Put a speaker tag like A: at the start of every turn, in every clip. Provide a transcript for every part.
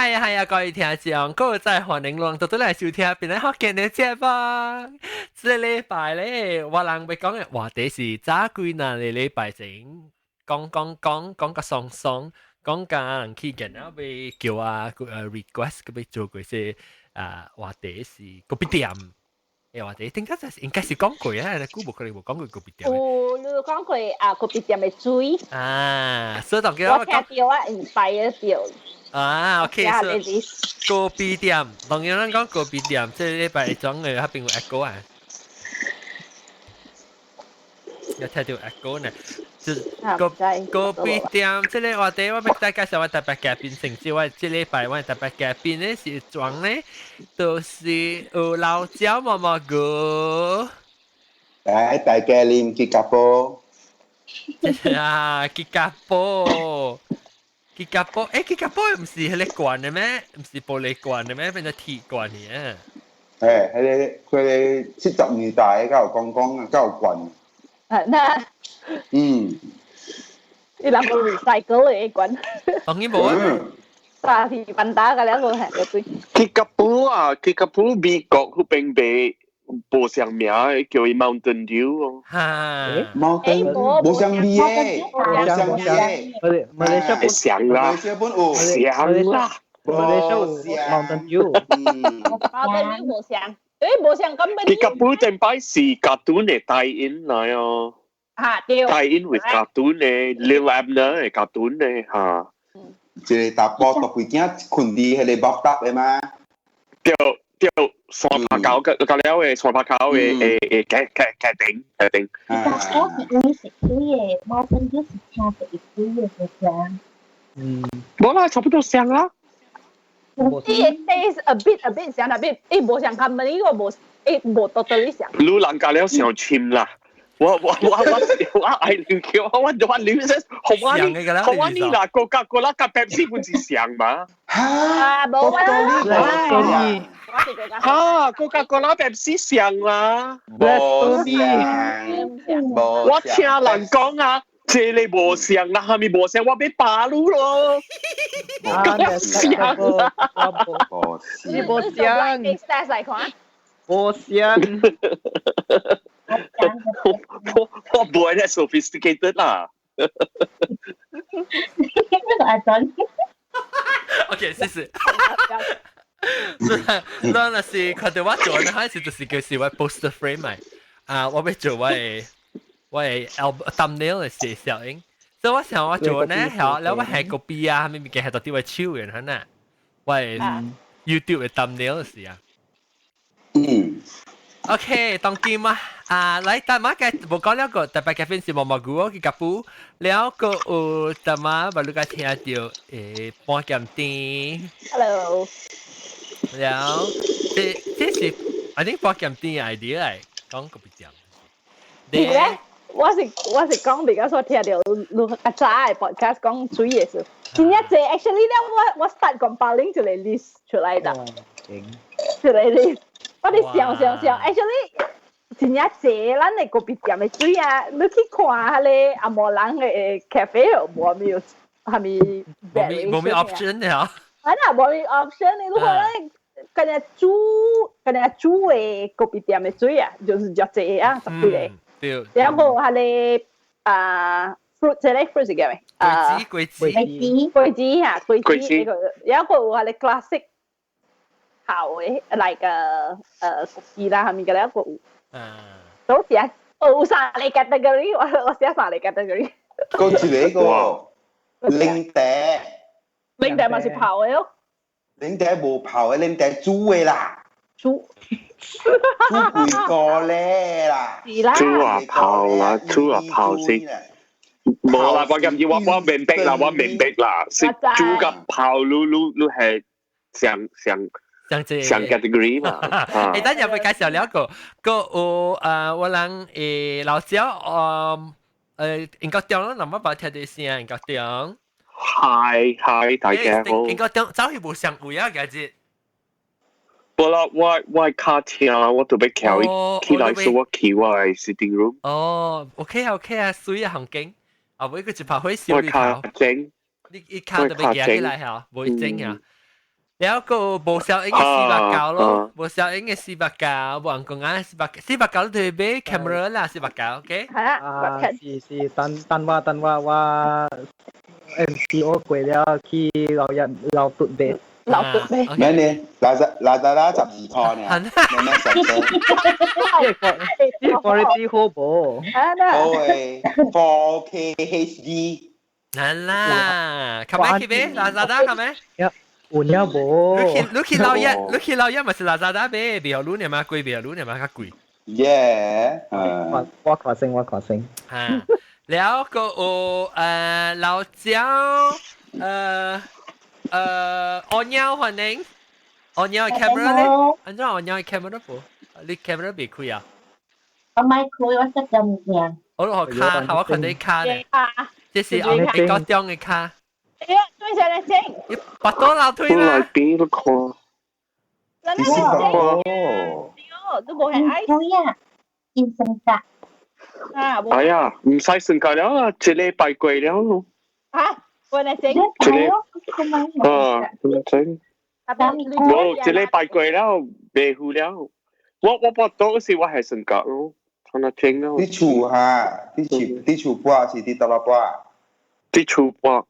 A: 係啊係啊，各位聽眾，各位再歡迎攏倒來收聽，邊個福建的節目。這個禮拜咧，我人欲講的話題是早幾若個禮拜前講講講講個爽爽，講甲人去見啊，欲叫啊request 佢欲做過些啊話題是咖啡店。話題，頂下就應該是講過啊，估無可能無講過咖啡店。
B: 有，你講過啊，咖啡店的水。
A: 啊，所以當
B: 我聽著啊，inspire 著。
A: 啊，OK，所以咖啡店，當然咱講咖啡店，這禮拜講的彼邊有 echo 啊，有聽著 echo 呢，就咖啡店，這個話題我欲再介紹我特別嘉賓，甚至我這禮拜我特別嘉賓呢是裝呢，就是有老椒毛毛菇。
C: 來，大家啉吉卡波。
A: 啊，吉卡波。吉卡波，吉卡波毋是彼个罐的咩？毋是玻璃罐的咩？變做鐵罐的。
C: 彼個彼個70年代才有講講啊，才有罐。
B: 啊，那。伊人無 recycle 的罐。
A: 當然無啊。
B: 大鐵板打個兩個係個對。
D: 吉卡波啊，吉卡波美國彼邊賣無相名的，叫伊 Mountain Dew 哦。
A: 哈
C: ，Mountain 無相味的，無相味的。
E: 馬來西亞
D: 相啦，
C: 馬來西亞本有
D: 相啦，
E: 馬來西亞有 Mountain Dew。
B: Mountain Dew 無相，無相咁
D: 吉卡波頂擺是 cartoon 的 tie in 來哦。
B: 哈，對。
D: tie in with cartoon 的 Li'l Abner 的 cartoon 的哈。
C: 一個查埔獨肥囝睏佇彼個 bathtub 的嗎？
D: 對對，山拍狗個個了的，山拍狗的的頂嘅頂。
F: 我是會食水的，Mountain Dew 是聽著會水的是啥？
D: 無啦，差不多相啦。
B: 伊個 taste a bit a bit 像，特別伊無像 company 個無，伊無 totally 像。
D: 你人家了上深啦。我我我我我愛啉叫我我啉說，好我你好我你啦，高加高啦，佮 Pepsi 本是相嘛？
B: 啊，無啊。
D: 哈，高加高啦 Pepsi 相啦。
C: 無相，
D: 我聽人講啊，這個無相啦，蝦米無相，我欲罷你咯。咁相啦，
E: 你無相，
B: taste 來看。
E: 無相。
D: 我我無愛 sophisticated 啦。
F: 呢個阿陣。
A: OK，謝謝。咱若是看著我做，那開始就是叫是我 poster frame 來。啊，我欲做我的 album thumbnail 的是攝影。所以我想我做呢，係了我係 copy 啊，啥物物件係到佇我手嘅，係呐。我的 YouTube 的 thumbnail 是啊。OK，當今啊，啊，來，大媽嘅無講了個特別嘉賓是毛毛菇去夾布，了個有大媽把你個聽著半鹹甜。
B: Hello。
A: 了，這這是 I think 半鹹甜 idea 來講咖啡店。
B: 咧，我是講比較說聽著你較早的 podcast 講水的時，真正濟 actually 咧，我 start compiling 一個 list 出來的，一個 list。我哋想想想，actually 真正濟咱的咖啡店的水啊，你去看彼个紅毛人的 cafe 無沒有啥物
A: 無咩 option 的嚇。
B: 啊，那無咩 option，你看咱干焦煮干焦煮的咖啡店的水啊，就是足濟啊，十幾个。
A: 對。
B: 然後彼个啊 fruit 這個 fruit 是叫咩？
A: 果子果子。
B: 果子嚇，果子那個，然後有彼個 classic。好的，like 咖啡啦，啥物個咧個有。都寫有三個 category，我寫三個 category。
C: 閣一個個奶茶。
B: 奶茶嘛是泡的哦。
C: 奶茶無泡的，奶茶煮的啦。
B: 煮。
C: 煮幾個咧啦。
B: 是啦。
D: 煮啊泡啦，煮啊泡先。無啦，我今日我明白啦，我明白啦，是煮佮泡，你你你係上上。
A: 像這
D: 上 category 嘛。
A: 等陣會介紹兩個，個有我人老椒應該中啦，那麼把聽到聲應該中。
D: Hi hi，大家好。
A: 應該中，走去無相位啊，今日。
D: 無啦，我卡車，我特別徛起來，所以我去我的 sitting room。
A: 哦，OK OK 啊，水啊，環境，啊，尾個一拍火燒
D: 我卡整，
A: 你一卡特別行起來嚇，無會整啊。了個無小英嘅489咯，無小英嘅四百九，無人講啊四百四百九都係買 camera 啦，四百九，OK？
B: 係啊，
E: 啊，是是，等等我等我我 MCO 過了去老一老嘟買。
B: 老嘟買。
C: 咩呢？拉扎拉12塊呢？咩咩十個？
E: 呢個 quality 好無？
C: 好誒，4K HD。
A: 難啦，琴日去買拉扎達，琴日。
E: 有影無？
A: 你去老一，你去老一咪是拉扎達買，別號攏嘛貴，別號攏嘛較貴。
C: Yeah，
E: 我看先，我看先。
A: 啊，了個有老蔣，我鳥歡迎，我鳥 camera 咧，按怎我鳥 camera 無？你 camera 未開啊？
F: 我咪開，我識咗物件。
A: 我落卡，我看你卡咧，這是我美國中嘅卡。
B: 哎呀，對上嚟整。
A: 你拔多樓梯啦。
D: 來邊都看。
B: 你是講？都冇係愛。
F: 對啊，健身卡。
B: 啊，
D: 哎呀，唔使算價了，一禮拜過了咯。
B: 嚇，我嚟整。
D: 一個啊，整。冇，一禮拜過了，未付了。我報到時我係算價咯，睇下整咯。
C: 你厝哈？你厝你厝搬是佇倒落搬？
D: 佇厝搬。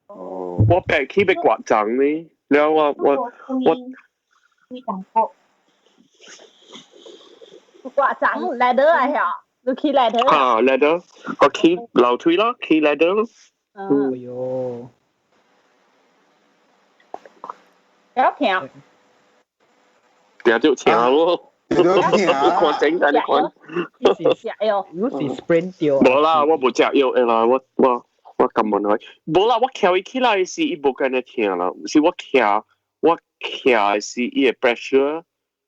C: 哦。
D: 我白去欲刮鬃呢，了我。
B: 刮鬃來得啊，曉，你去來得。
D: 啊，來得，我去樓梯咯，去來得咯。
E: 哎喲。
B: 有聽。
D: 聽就聽咯。
C: 聽
D: 看整緊你看。
B: 食藥。
E: 你是 sprain 掉。
D: 無啦，我無食藥的啦，我感冒去。無啦，我徛伊起來時，伊無干呢疼啦，是我徛我徛是伊的 pressure。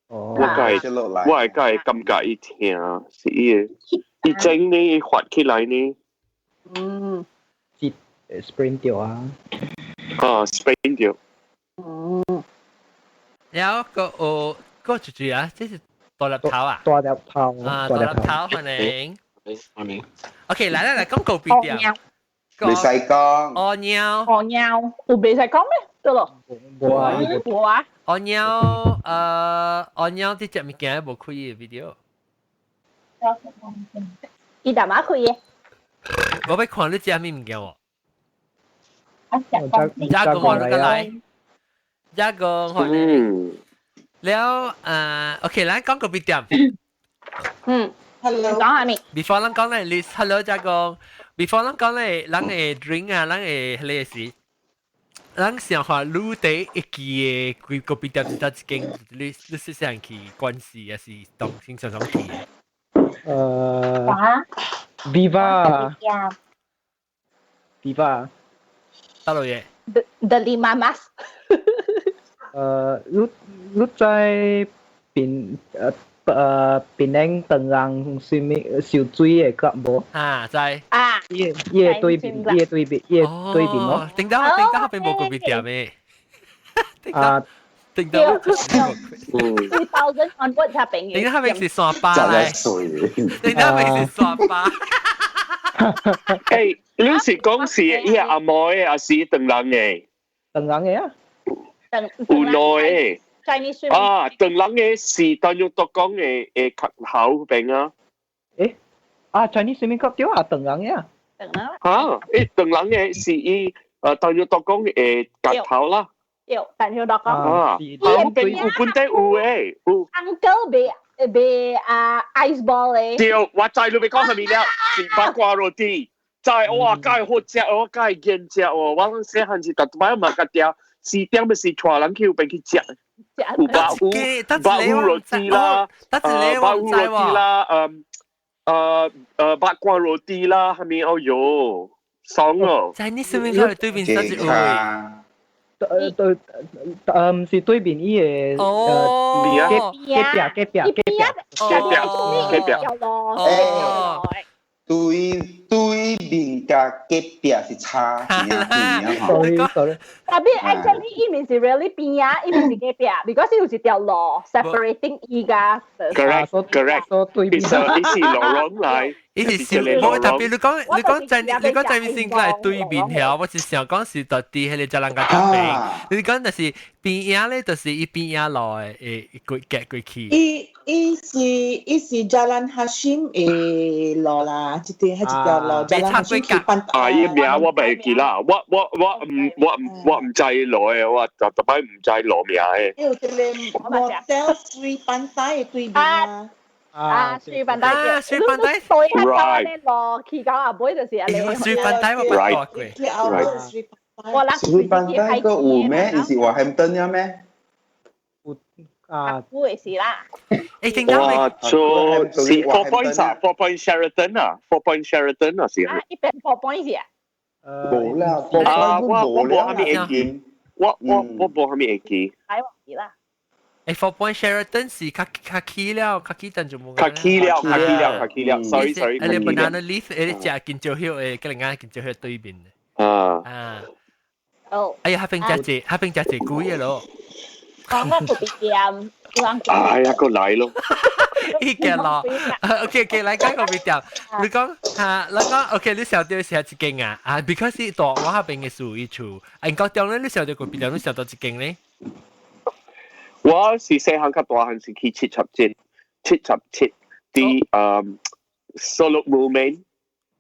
D: 我會會感覺伊疼，是伊的，伊整呢，伊發起來呢。
B: 嗯。
E: 是 sprain 掉啊。
D: 啊，sprain 掉。
B: 嗯。
A: 然後個哦，個住住啊，這是大粒頭啊。
E: 大粒頭。
A: 啊，大粒頭歡迎。
D: 歡迎。
A: OK，來來來，講個別點。
C: 未使講。
A: 哦尿。
B: 哦尿，有未使講咩？對咯。
E: 無啊。
B: 無啊。
A: 哦尿，哦尿，佇食物件無開的 video。
B: 伊大媽開的。
A: 我欲看你食啥物物件喎。
E: 加
A: 個我你來。加個歡迎。了，OK，咱講個別點。
B: 嗯。
C: Hello。
B: 講下面。
A: Before 咱講咧，你 Hello 加個。Before 咱講咧，咱的 drink 啊，咱的彼個是。咱想看你第一記的規個別店是佗一間？你細細漢去關係，還是當經常常去的？Viva
E: Viva，
A: 佗落嘅
B: ？The Lima Mas。
E: 你在檳檳城唐人水面受水的閣無？
A: 啊，知。
B: 啊。
E: 伊伊對面，伊對面，伊對面咯。
A: 頂到頂到彼邊無個別店的。
E: 啊，
A: 頂到。
B: 2000 onward 才變
A: 頂到彼邊是山巴來。頂到彼邊是山巴。
D: 誒，你是講是伊個阿妹的，還是唐人的？
E: 唐人的啊。
D: 有兩個。
B: Chinese
D: 啊，唐人的是當用獨講的的較後邊啊。
E: 誒，啊，Chinese swimming club 對啊，唐人的啊。
B: 唐人。
D: 嚇，誒，唐人的是伊當用獨講的角頭啦。
B: 對，當用獨講。
D: 啊，後邊有本地有誒，有。
B: Uncle 賣賣啊 ice ball 的。
D: 對，我知你欲講啥物了，是八卦羅蒂。知哇，介好食哦，介堅食哦，我攏細漢時逐擺嘛共定，四點欲是帶人去有邊去食。有肉糊，肉糊羅蒂啦，肉糊羅蒂啦，八卦羅蒂啦，係咪？哦喲，爽哦！
A: 在你身邊看對面啥子位？
E: 對對，毋是對面伊個
A: 哦，
E: 隔壁隔壁隔壁
D: 隔壁隔壁
B: 哦，
C: 對。對面佮隔壁是差一點
E: 吼。Sorry sorry。
B: Tapi actually 伊毋是 really 邊啊，伊毋是隔壁，because 有一條路 separating 伊佮。
D: Correct correct。
E: 對面。
D: 其實伊是路廊來。
A: 伊是小，無特別你講你講在你講在面先來對面條，我是想講是到底彼个 jalan 較邊。你講就是邊仔咧，就是伊邊仔路的會過隔過去。
G: 伊是 Jalan Hashim 的路啦，這條彼一條路 Jalan Hashim 去班。
D: 啊！伊名我袂記啦，我毋知路的，我特特擺毋知路名的。
G: 有一个 Motel Sri Pantai 的對面啊。
B: 啊，水板帶，
A: 啊，水板帶，
B: 對，較咧路去到後尾就是按呢。
A: 水板帶我捌過。
B: 我人
C: 水板帶閣有咩？伊是話 Hampton 呀咩？
E: 有啊，
B: 有的是啦。
A: 欸，聽講
D: 哇，做是 Four Points 啊，Four Point Sheraton 啊，Four Point Sheraton 啊是。
B: 啊，一邊 Four Points 啊。
C: 無啦，Four
D: 啊，
C: Point
D: 我
C: 無了
D: 無啥物會記，我無啥物會記。
B: 太忘記啦。
A: 欸，Four Point Sheraton 是較較起了，較起等就無。
D: 較起了，較起了，較起了，sorry sorry。
A: 你 banana leaf，你食金蕉葉的，佮另外金蕉葉對面的。
D: 啊。
A: 啊。
B: 哦。
A: 哎呀，彼邊食濟，彼邊食濟貴的咯。
B: 講我特別店，人。
D: 哎呀，閣來咯。
A: 伊個咯，OK OK，來講個別店。你講嚇，你講 OK，你想著是一間啊？啊，because 大我彼邊的屬於厝，啊，高中咧，你想著個別店，你想著一間咧？
D: 我是細漢較大漢是去77，77佇Solok Moulmein。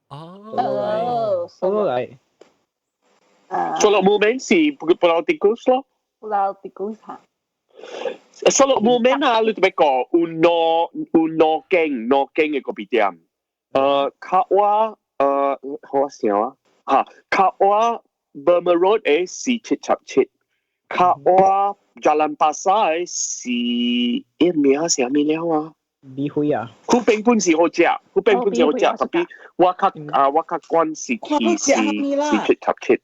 A: 哦，
E: Solok 來。
D: Solok Moulmein 是 Pulau Tikus 咯。
B: Pulau Tikus 嚇。
D: Solok Moulmein 啊，你特別講有兩有兩間兩間的咖啡店。較我我想啊，嚇，較我 Burma Road 的是77，較我 Jalan Pasar 的是伊名是啥物了啊？
E: 米輝啊？
D: 彼邊本是好食，彼邊本是好食，特別我較啊我較慣是去是是77。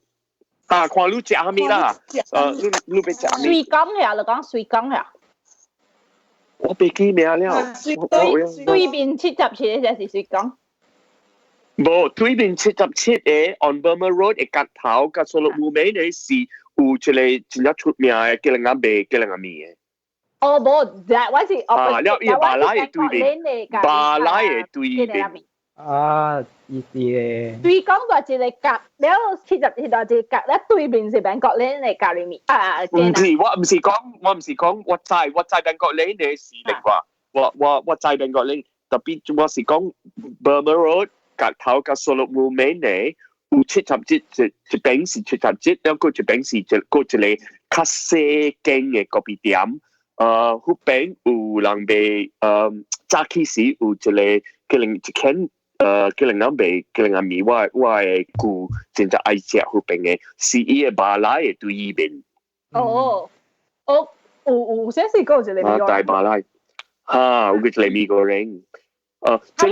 D: 啊，看你食啥物啦？你欲食啥物？
B: 水港呀，你講水港呀？
D: 我袂記名了。
B: 對對面77的就是水港。
D: 無，對面77个 on Burma Road 的角頭，佮 Solok Moulmein 的是有一个真正出名的，叫人家賣叫人家麵的。
B: 哦，無，我是
D: 啊，了伊馬來的對面，馬來的對面。
E: 啊，伊是的。
B: 對講大一個角，了77大一個角，了對面是 Bangkok Lane 的咖喱麵啊。
D: 毋是，我毋是講，我毋是講，我知 Bangkok Lane 的是另外，我知 Bangkok Lane，特別我是講 Burma Road 角頭佮 Solok Moulmein 的有77，一邊是77，了閣一邊是一閣一個較細間的咖啡店。彼邊有人賣，早起時有一個可能一間。叫人賣叫人麵，我的舅真正愛食彼邊的，是伊的馬來的對面。
B: 哦，哦，有有，這是閣有一個
D: 啊，大馬來，哈，有一個 mee goreng。這个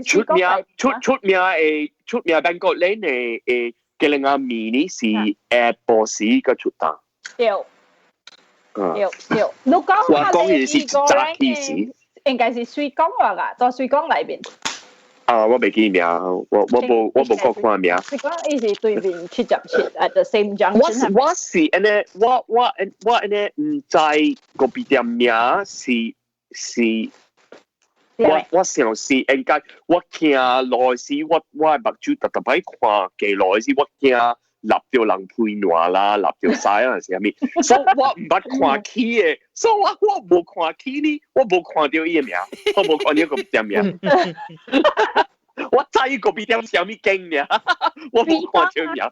D: 出名出出名的出名 Bangkok Lane 的的叫人麵呢是下晡時閣出檔。
B: 對。對對，你講
D: 我講的是早起時，
B: 應該是水港話㗎，在水港內面。
D: 啊，我袂記名，我無閣看名。
B: 水港伊是對面77 at the same junction。
D: 我是按呢，我按呢毋知咖啡店名是是，我想是應該我行路時，我的目睭逐逐擺看街路時，我驚擸著人批爛啦，擸著屎啊是啥物，所以我毋捌看起的，所以我無看起呢，我無看著伊的名，我無看著咖啡店名。我知咖啡店啥物間爾，我無看著名。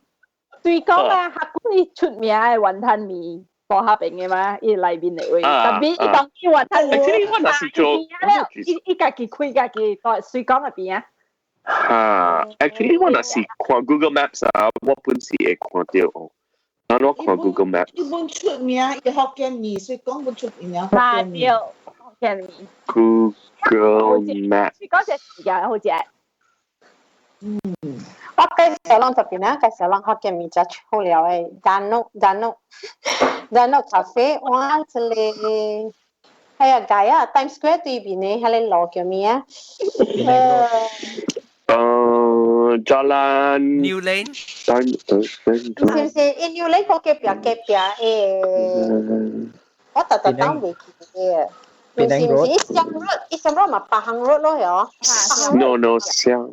B: 對講啊，客觀伊出名的雲吞麵，大下邊的嘛，伊內面的位，特別伊當伊雲吞麵，
D: 我若是做，
B: 伊家己開家己在水港那邊啊。
D: 啊，actually 我若是看 Google Maps 啊，我本是會看著哦。啊，我看 Google Maps。
G: 伊本出名，伊福建麵，所以講本出名福建麵。
B: 福建麵。
D: Google Maps。
B: 水港隻時間好食。
G: 嗯，
H: 我介紹攏特別啦，介紹攏福建麵食出了的，Danok Danok Danok 咖啡，我這個哎呀，街啊，Times Square 對面的彼个路叫咩啊？
D: Jalan
A: New Lane。
D: 是
H: 唔是 New Lane 個隔壁隔壁誒，我特特當未記嘅。唔是唔是，伊上 road，伊上 road 嘛 Pahang road 咯，係
D: No 上。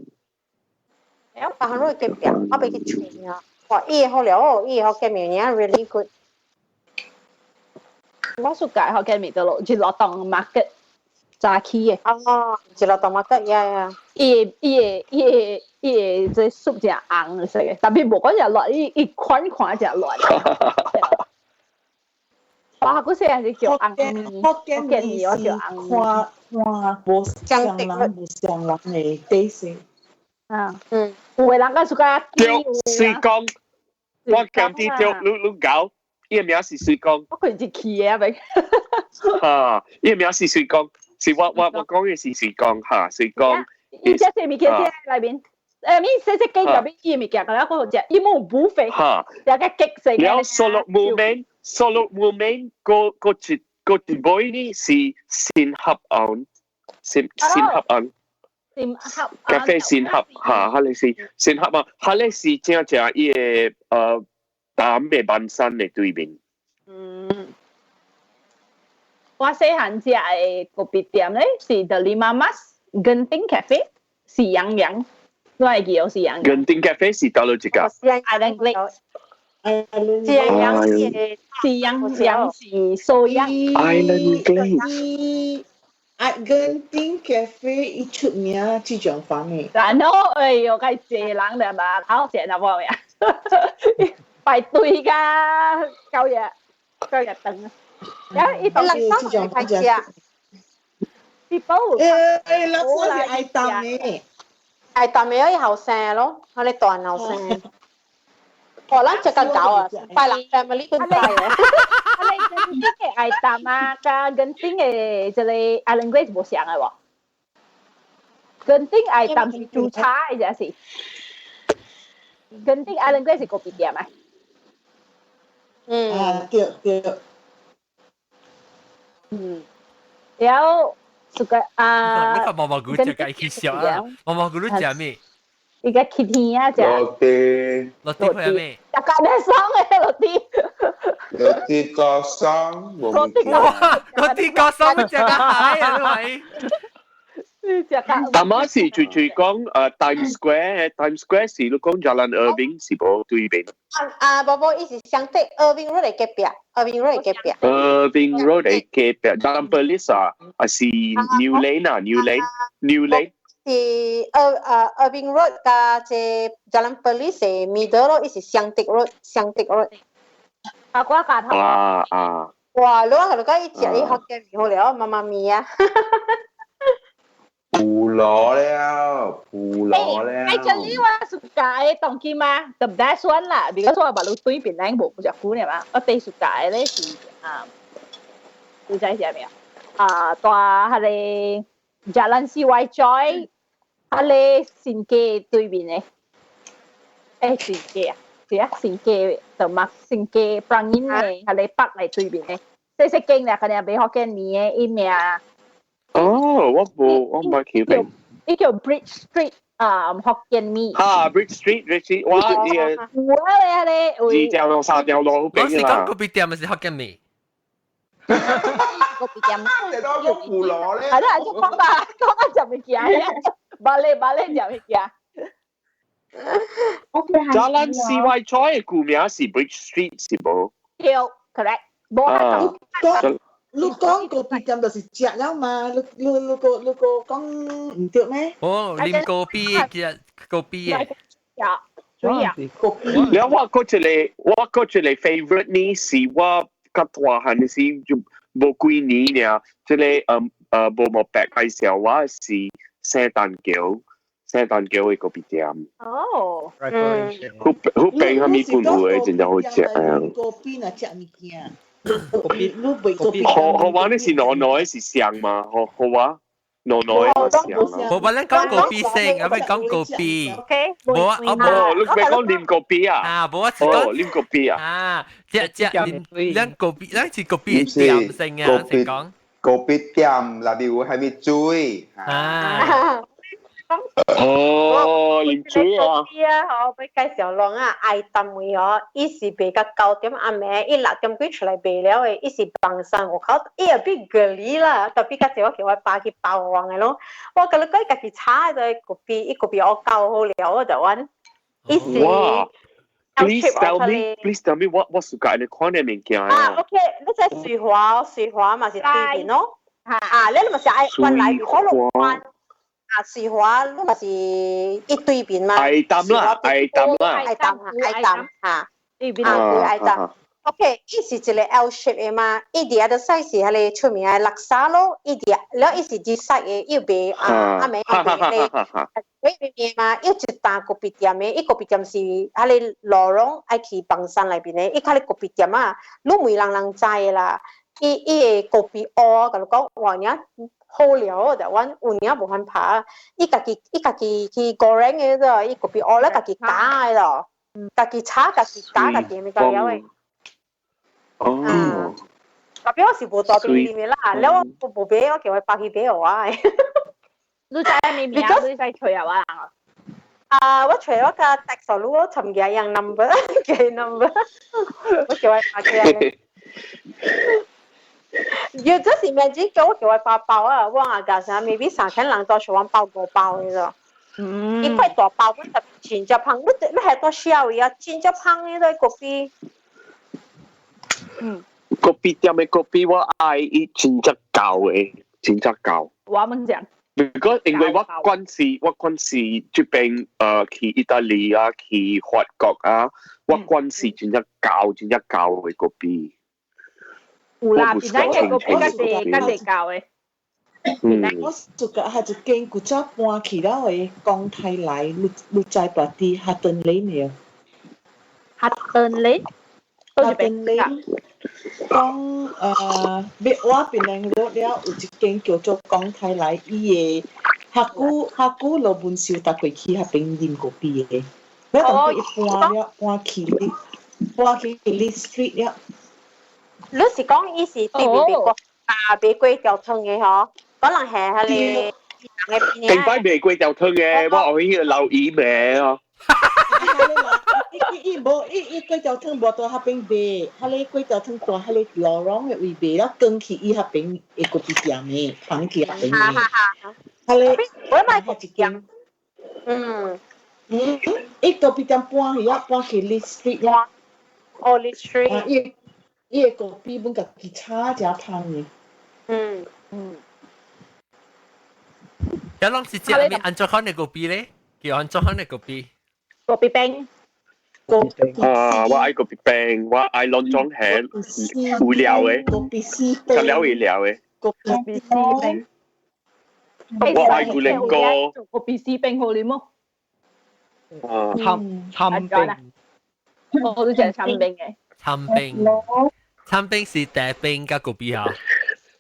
H: Pahang road 隔壁，我俾佢傳啊。哇！伊好了哦，伊福建麵 really good。
B: 我 suka 福建麵就落就落當 market 早起嘅。
H: 哦，就落當 market 呀呀。
B: 伊伊伊伊這 soup 真紅色嘅，但係無講只落，伊伊款款只落。哇！嗰時係叫紅麵，
G: 福建麵我叫紅看看無相人無相人嘅底色。
B: 啊，嗯，有的人較 suka
D: 對，水講，我講啲對，你你搞，伊個名是水講。
B: 我佢是去嘅咪。
D: 哈，伊個名是水講，是我我我講嘅是水講哈，水講。
B: 伊只是物件喺內面，誒，咪細細間入邊伊物件，然後個只伊冇 buffet，
D: 哈，
B: 有個激死。
D: 了 Solo Movement，Solo Movement 個個一個一尾呢是新合案，新新合案。
B: 善合
D: 咖啡善合嚇，哈你是善合啊，哈你是正正伊個淡嘅萬山嘅對面。
B: 嗯，我細漢食嘅咖啡店咧是 Delima Mas Genting Cafe，是洋洋，我會記得是洋洋。
D: Genting Cafe 是佗落一間
B: ？Island Lake。
H: 是洋洋是
B: 是洋洋是蘇洋。
D: Island Glaze。
G: 啊，Genting Cafe 伊出名這種房嘅。
B: 然後哎喲，該濟人了嘛，好食那無呀？排隊㗎，九日九日等啊！然後伊
H: 當時這種排食。
B: People
G: 誒，垃圾是愛淡嘅，
H: 愛淡嘅伊後生咯，我哋大後生。哦，咱食較狗啊，拜六 family 都拜啊。
B: 啊，你genting 嘅愛淡啊，佮genting 嘅這個 Island Glaze 無相嘅無？genting 愛淡是煮茶嘅，這是。genting Island Glaze 是咖啡店啊。
H: 嗯。
G: 啊，對對。
B: 嗯。然後，這個啊。
A: 你看毛毛菇食個去笑啊！毛毛菇你食咩？
B: 伊個去天啊，食。
C: 落地。
A: 落地係咩？
B: 食咖喱爽嘅落地。
C: 落地高桑，
B: 落地
A: 高，落地高桑，食個蟹啊，你
B: 食個。
D: 大媽是最最講Times Square，Times Square 是你講 Jalan Irving 是無對面。
H: 啊，無無，伊是相對 Irving Road 的隔壁，Irving Road 的隔壁。
D: Irving Road 的隔壁，Jalan Perlis 啊，還是 New Lane 啊，New Lane，New Lane。
H: 是Irving Road 佮這 Jalan Perlis 的 middle 咯，伊是相對 road，相對 road。
B: 啊，我教頭。
D: 啊啊！
H: 哇，你我同你講，伊食伊福建麵好了，媽媽咪啊！
C: 普羅了，普羅了。
B: Actually 我 suka 的當今嘛，the best one 啦，because 我捌對檳榔無食久呢嘛，我最 suka 的咧是啊，你知是啥物啊？啊，大彼個 Jalan CY Choi，彼個新街對面的，欸新街啊，是啊，新街就嘛新街 Prangin 的，彼個北來對面的，細細間啦，可能賣福建麵的，伊名。
D: 哦，我無，我毋捌去過。
B: 伊叫 Bridge Street 啊，福建麵。
D: 哈，Bridge Street，Bridge Street，哇，伊個。
B: 有啊咧咧，
D: 二條路、三條路好
A: 邊啦。我是講咖啡店，還是福建麵？
B: 咖啡店。
C: 你都講普羅咧。
B: 係啦，就講吧，講啊食物件，巴咧巴咧食物件。
D: Jalan CY Choi 嘅舊名是 Bridge Street 是無？
B: 對，correct，無啊。
G: 你講咖啡店就是食了嘛？你你你個你個講毋對咩？
A: 哦，啉咖啡嘅咖啡嘅。
B: 主要。
D: 了我嗰一個，我嗰一個 favorite 呢是我較大漢時就無幾年爾，這個無無白介紹我是聖誕橋，聖誕橋的咖啡店。
B: 哦。
D: 嗯。好好平，啥物本有的，真正好食啊。
G: 咖啡若食物件。
D: 好好話你是糯糯的是上嘛？好好話糯糯的是上
A: 啊。無把咱講咖啡先，啊，欲講咖啡。
B: OK。
A: 無啊，我
D: 無，你欲講啉咖啡啊？
A: 啊，無我是講
D: 啉咖啡啊。
A: 啊，這這啉咱咖啡，咱是咖啡店先啊，是講。
C: 咖啡店內面有啥物水？
A: 啊。
D: 哦，啉水啊！
H: 啊，吼，欲介紹攏啊，愛淡位哦，伊是賣到9點暗暝，伊6點幾出來賣了的，伊是枋山戶口，伊也比隔離啦，特別較濟我叫我爸去包黃的咯，我共你講，伊家己炒的咖啡，伊咖啡我搞好了，我就阮，伊是。
D: 哇！Please tell me, please tell me 我 suka 你看的物件
H: 啊。OK，你這水華，水華嘛是對面咯。啊，你嘛是愛原來可樂灣啊，水華你嘛是一對面嘛。
D: 愛淡啦，愛淡啦。
H: 愛淡哈，愛淡哈。對面啊，對愛淡。OK，伊是一個 L shape 的嘛，伊佇遐個 side 是彼个出名的叻沙咯，伊佇了伊是這 side 的，伊賣啊阿妹賣賣麵嘛，有一擔咖啡店的，伊咖啡店是彼个 lorong 愛去枋山內邊的，伊較咧咖啡店啊，攏每人人知的啦。伊伊的咖啡烏，共你講，哇，爾好料，就阮有影無法拍，伊家己伊家己去 goreng 的啫，伊咖啡烏咧家己加的咯，家己炒家己加家己物件了的。
D: 哦，
H: 特別我是無大邊裡面啦，了我無買，我叫我爸去買予我的。
B: 你知咩名？你使揣啊我人啊？
H: 啊，我揣我共 text 你，我尋嘅樣 number，記 number，我叫我爸去。You just imagine 叫我叫我爸包啊，我阿家啥 maybe 三千人多喜歡包五包的咯。一塊大包，本特別真正芳，你你係多小的啊，真正芳的個咖啡。
D: 咖啡店的咖啡我愛伊真正厚的，真正厚。
B: 我問講。
D: 如果因為我慣時我慣時這邊去意大利啊，去法國啊，我慣時真正厚真正厚的咖啡。
B: 有啦，檳城的咖啡較濟較濟厚的。
G: 我就覺係一間古早搬去了的講太來，你你知大啲 Hutton Lane 沒有
B: ？Hutton Lane，
G: Hutton Lane，講欲我檳城了了，有一間叫做講太來，伊的較久較久羅文秀搭過去彼邊啉咖啡的，了當伊搬了搬去搬去 Lee Street 了。
H: 你是講伊是對面賣過啊賣粿條湯的嗬？可能係彼个人的邊
D: 近排賣粿條湯的，我有去留意未哦。
G: 伊伊無伊伊粿條湯無佇彼邊賣，彼个粿條湯佇彼个 lorong 的位賣，了轉去伊彼邊的咖啡店的，放去彼邊的。彼个
H: 我買一間。嗯
G: 嗯，伊咖啡店搬去啊，搬去 Lee Street 了。
H: 哦，Lee Street。
G: 伊伊的咖啡本家己炒誠芳的。
H: 嗯嗯。
A: 有攏是食咩？按怎款的咖啡咧？叫按怎款的咖啡？
B: 咖啡冰。
D: 啊！我愛咖啡冰，我愛攏總係有料的，較了有料的。
B: 咖啡冰。
D: 我愛牛奶糕。
B: 咖啡絲冰好啉麼？
D: 啊！
E: 參參冰。
B: 我都食參冰嘅。
A: 參冰。參冰是茶冰佮咖啡哈。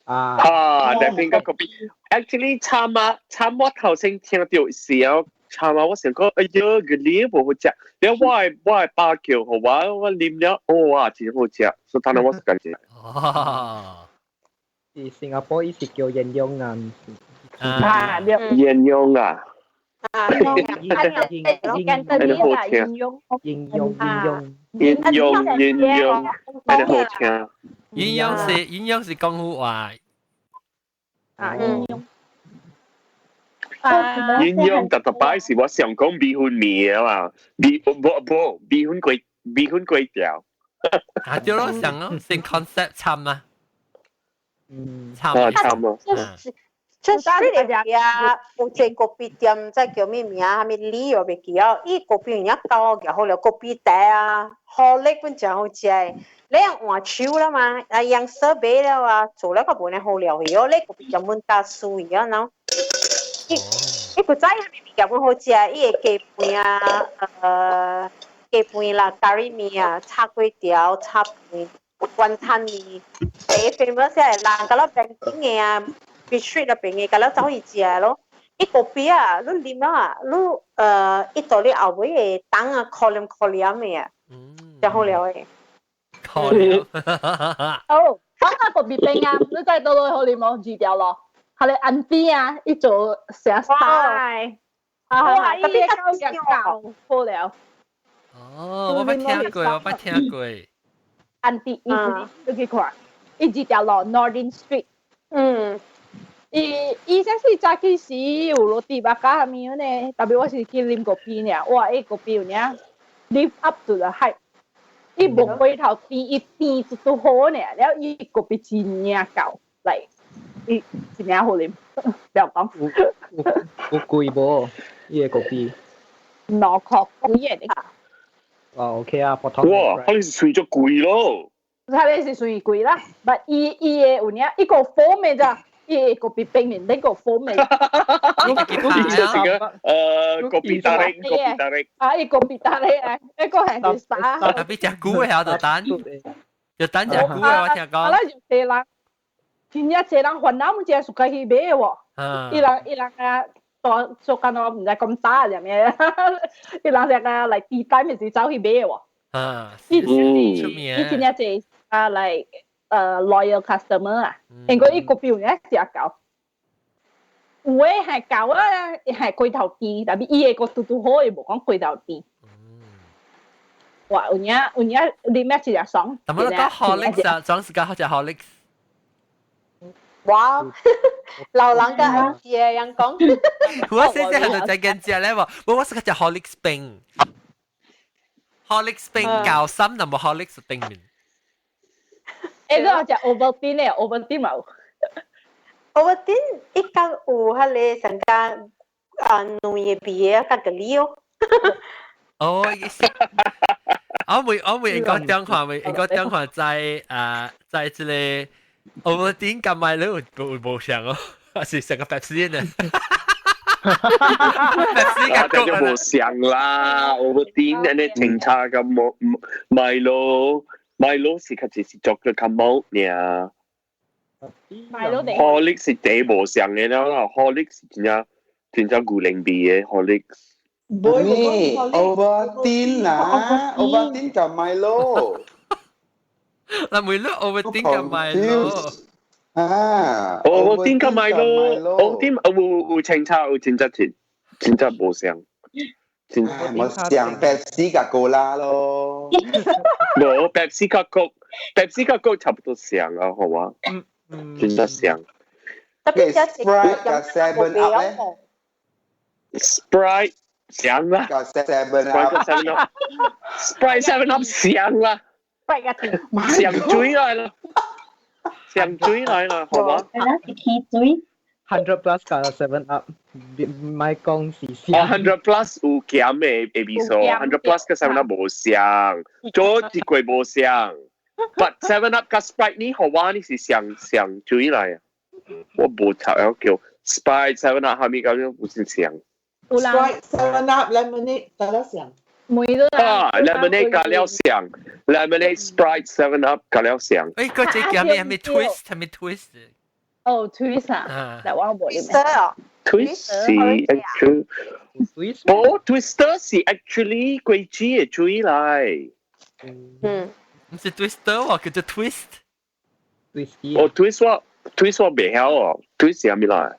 E: 啊！
D: 啊，茶冰佮咖啡。Actually，參啊參，我頭先聽到時候，參啊，我想講，哎喲，個你無好食。了我的我的爸叫予我，我啉了，哦哇，真好食，所以當然我是感覺。
A: 哦。
E: 是新加坡伊是叫鴛鴦啊，
B: 啊，
D: 鴛鴦啊。
H: 啊，
B: 簡單啲啊，鴛鴦，
E: 鴛鴦，鴛
D: 鴦，鴛鴦，鴛鴦，按呢好聽。
A: 鴛鴦是鴛鴦是廣府話。
B: 啊，鴛鴦。
D: 鴛鴦特特擺是我想講米粉麵啊嘛，米無無米粉粿米粉粿條。
A: 啊，對咯，想咯，same concept 參啊。
E: 嗯，
A: 參
D: 啊參啊。
H: 出水的啊，有一個咖啡店，這叫咩名？啥物李我袂記哦。伊咖啡有影高舉好了，咖啡茶啊，好力本誠好食的。你換手啦嘛，啊用設備了啊，做了較無呢好料去哦。你咖啡店本較水啊，喏。伊伊古早啥物物件本好食，伊的雞飯啊，雞飯啦，咖喱麵啊，炒粿條、炒飯、雲吞麵，第 famous 係人甲了邊境的啊。Street 那邊的，共了走去食咯。伊咖啡啊，你啉啊，你伊到你後尾會凍啊，可黏可黏的啊，真好料的。
A: 可黏。
B: 哦，講到咖啡冰啊，你知倒落好啉無？二條路，彼个 auntie 啊，伊做成 style。哇！伊個夠夠好了。
A: 哦，我捌聽過，我捌聽過。
B: Auntie 伊你去看，伊一條路 Northern Street。伊伊這是早起時有 roti bakar 啥物呢？特別我是去啉咖啡呢，哇！伊咖啡有影 live up to the hype。伊無過頭甜，伊甜就拄好呢，了伊咖啡真正夠，嚟伊真正好啉，不要講。
E: 有貴無？伊個咖啡？2
B: 箍幾個。
E: 哦，OK 啊，普通。
D: 哇，可能是算咗貴咯。
B: 佢哋是算貴啦，但伊伊的有影，伊個 foam 的咋，伊個咖啡冰面頂個 foam 的。
D: 伊就是個kopi tarik，kopi tarik。
B: 啊，伊 kopi tarik 啊，伊個係是啥？
A: 特別食久的下就等，就等食久的我聽講。
B: 啊，咱就濟人，真正濟人煩惱，毋知自家去買喎。伊人伊人啊，大做緊我毋知咁大係咩？伊人成個來 tea time 時走去買喎。
A: 啊，
B: 伊
A: 出名。
B: 伊真正濟啊，來loyal customer 啊，因為伊個表咧食夠，有的係夠啊，係過頭甜，但係伊個個拄拄好，伊無講過頭甜。哇，有影有影，你咩一隻爽？
A: 但係我講 Horlicks 啊，裝時間好食 Horlicks。
H: 哇！老人家愛食人講。
A: 我細細喺度食緊食咧，無我是個食 Horlicks 冰，Horlicks 冰夠深，但冇 Horlicks 冰面。
B: 誒，你話食 Ovaltine 咧，Ovaltine 冇。
H: Ovaltine 一間有迄個成間啊兩個味啊，較個哩哦。
A: 哦，我會應該點看，會應該點看在啊，在這個 Ovaltine 佮 Milo 有無像哦，還是成個 Pepsi 呢？Pepsi
D: 就無像啦，Ovaltine 按呢清茶佮冇 Milo。Milo 是較濟是 chocolate 較 malt 爾。
B: Milo 定
D: Horlicks 是第無像的了啦，Horlicks 是真正真正牛奶味的 Horlicks。
C: 咩？Ovaltine 啦，Ovaltine 佮 Milo。
A: 嗱，每粒 Ovaltine 佮 Milo。
C: 啊
D: ，Ovaltine 佮 Milo，Ovaltine 有有清茶有真正真真正無像。
C: 我上 Pepsi 佮 Cola 咯。
D: 無 Pepsi 佮 Coke，Pepsi 佮 Coke 差不多像啊，好嘛？嗯，真正像。
H: 特別
C: Sprite 佮 Seven Up 咧
D: ，Sprite 像啦
C: ，Seven
D: Up，Seven Up，Sprite Seven Up 像啦
B: ，Sprite 一定
D: 上水來啦，上水來啦，好嘛？
F: 係啦，是汽水。
E: 100 Plus 佮 7 Up，唔係講是
D: 哦，100 Plus 有鹹的的味素，100 Plus 佮 7 Up 無相，做一過無相。But 7 Up 佮 Sprite 呢，予我呢是上上水來啊！我無插了叫 Sprite 7 Up 下面咁樣不是上。
G: Sprite 7 Up Lemonade 得了上。
B: 每個
D: 啊，Lemonade 加了上，Lemonade Sprite 7 Up 加了上。
A: 誒，個這叫咩？係咪 twist？係咪 twist？
B: 哦，twist 啊，嚟我冇
H: Twister 啊
D: ，twist 是 actually，哦，twister 是 actually 果汁的水來。
A: 唔是 twister 喎，叫做 twist。
D: 哦，twist 我 twist 我袂曉哦，twist 是啥物來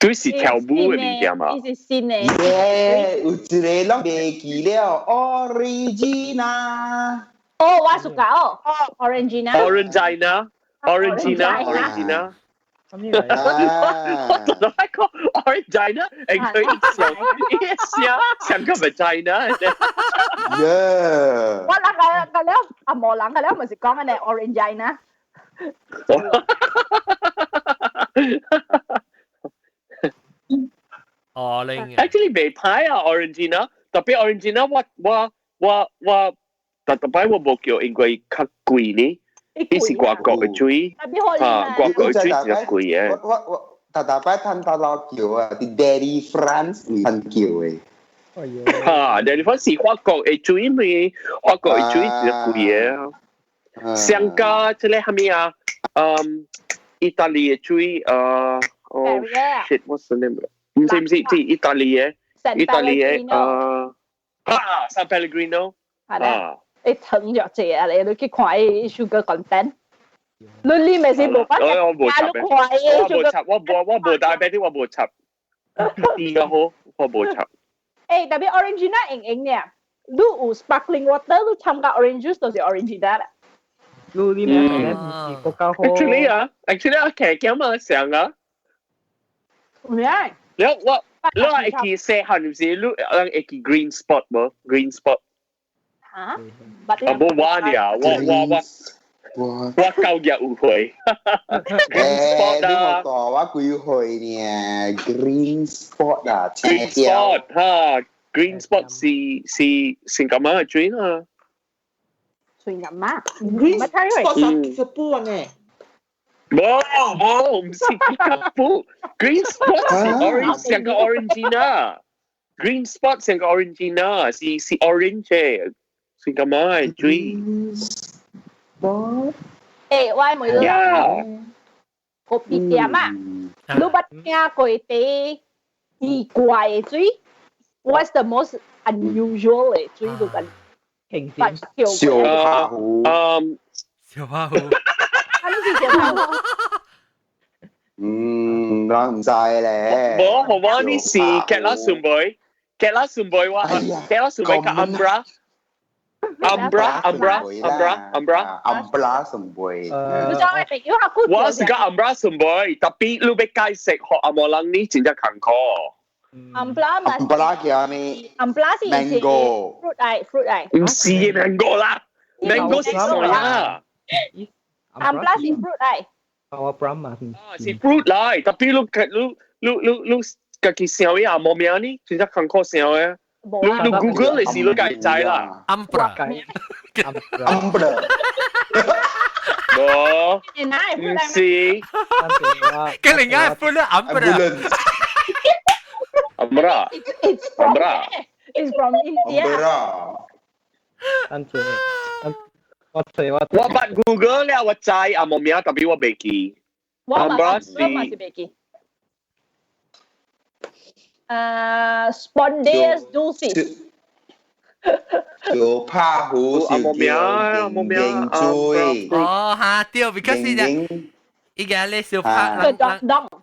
D: ？twist 是跳舞的物件嘛？
B: 伊是新的。
C: 耶，有一個攏袂記了，Orangina。
B: 哦，我屬狗哦，Orangina。
D: Orangina，Orangina，Orangina。我就係講 Orangina，誒佢一笑一笑像個 vagina。
C: Yeah。
B: 我那個個了阿無人個了，咪是講緊你 Orangina。
A: 哦，另
D: Actually 袂歹啊，Orangina，特別 Orangina 我我我我特特擺我無叫，因為較貴呢。伊是外國的水，啊，外國的水真貴的。
C: 我我我特特擺趁大陸叫啊，佇 Delifrance 趁叫的。
D: 哈，Delifrance 是法國的水咩？法國的水真貴的。上加這個啥物啊？嗯，意大利的水，哦，shit，what's the name？唔是唔是，是意大利的，意大利的，啊，San Pellegrino。
B: 啊。你糖著濟啊！你去看伊 sugar content，你你咪是無法
D: 我無插
B: 嘅，我
D: 無插，我無我無 diabetes，我無插，甜較好。我無插。
B: 誒，特別 Orangina 型型呢，你有 sparkling water，你參加 orange juice 就是 Orangina 啦。
E: 你啲咩咧？唔是國家好。
D: Actually 啊，actually 啊，騎鏡嘛成啊。
B: 咩？
D: 你我你會記細漢唔是？你人會記 green spot 無？green spot。
B: 嚇？
D: 啊，無我呢，我舊日有去。green spot
C: 你
D: 啊
C: 我大我幾歲呢？Green spot 啊，，green
D: spot 哈，green spot 是是成咁樣嘅轉啊。
B: 算咁啊
G: Green spot
D: 嗯
G: 是布呢？
D: 冇冇，唔是吉布，green spot 是 orange 成個 orange 啊，green spot 成個 orange 啊，是是 orange 嘅，是咁樣嘅轉。
B: 誒，我問你，
D: 呀，
B: 個別店啊，你捌聽過啲奇怪嘅水？What's the most unusual 嘅水都緊？
E: 慶
B: 捌叫
C: 小
B: 過？
C: 拍虎，
D: 嗯，
A: 小拍虎，
B: 啊，你是小拍虎？
C: 嗯，人唔知咧。
D: 冇，好我呢是吉拉順背，吉拉順背我，吉拉順背個 umbra。umbra umbra umbra umbra
C: umbra 順背。
B: 你知我朋友較
D: 我是個 umbra 順背，特別你要解釋學阿摩人呢，真正艱苦。
B: Umbra 嘛
C: umbra 叫咩
B: ？Umbra 是
C: ？Mango。
B: fruit 嚟，fruit 嚟。
D: 唔是 mango 啦，mango 是什啊
B: ？Umbra 是 fruit 嚟。
E: 我 Brahma
D: 是 fruit 嚟，特別你你你你你家己想嘅阿摩名呢，真正艱苦想嘅。你你 Google 你是你家己知啦。
A: Umbra。
C: Umbra。
D: 無，唔是。
A: 佢另外 fruit 咧 Umbra。
D: Umbra。
B: It's from
D: Umbra。
B: It's from India。
E: 等陣，我找我
D: 我捌 Google 了，我知阿摩名，特別我袂記。
B: 我嘛
D: Umbra 是
B: 我嘛是袂記。Spondias dulcis。
C: 小拍虎
D: 阿摩名，阿摩名，
C: 認水。
A: 哦，哈，對，because 伊伊個咧小拍
B: 人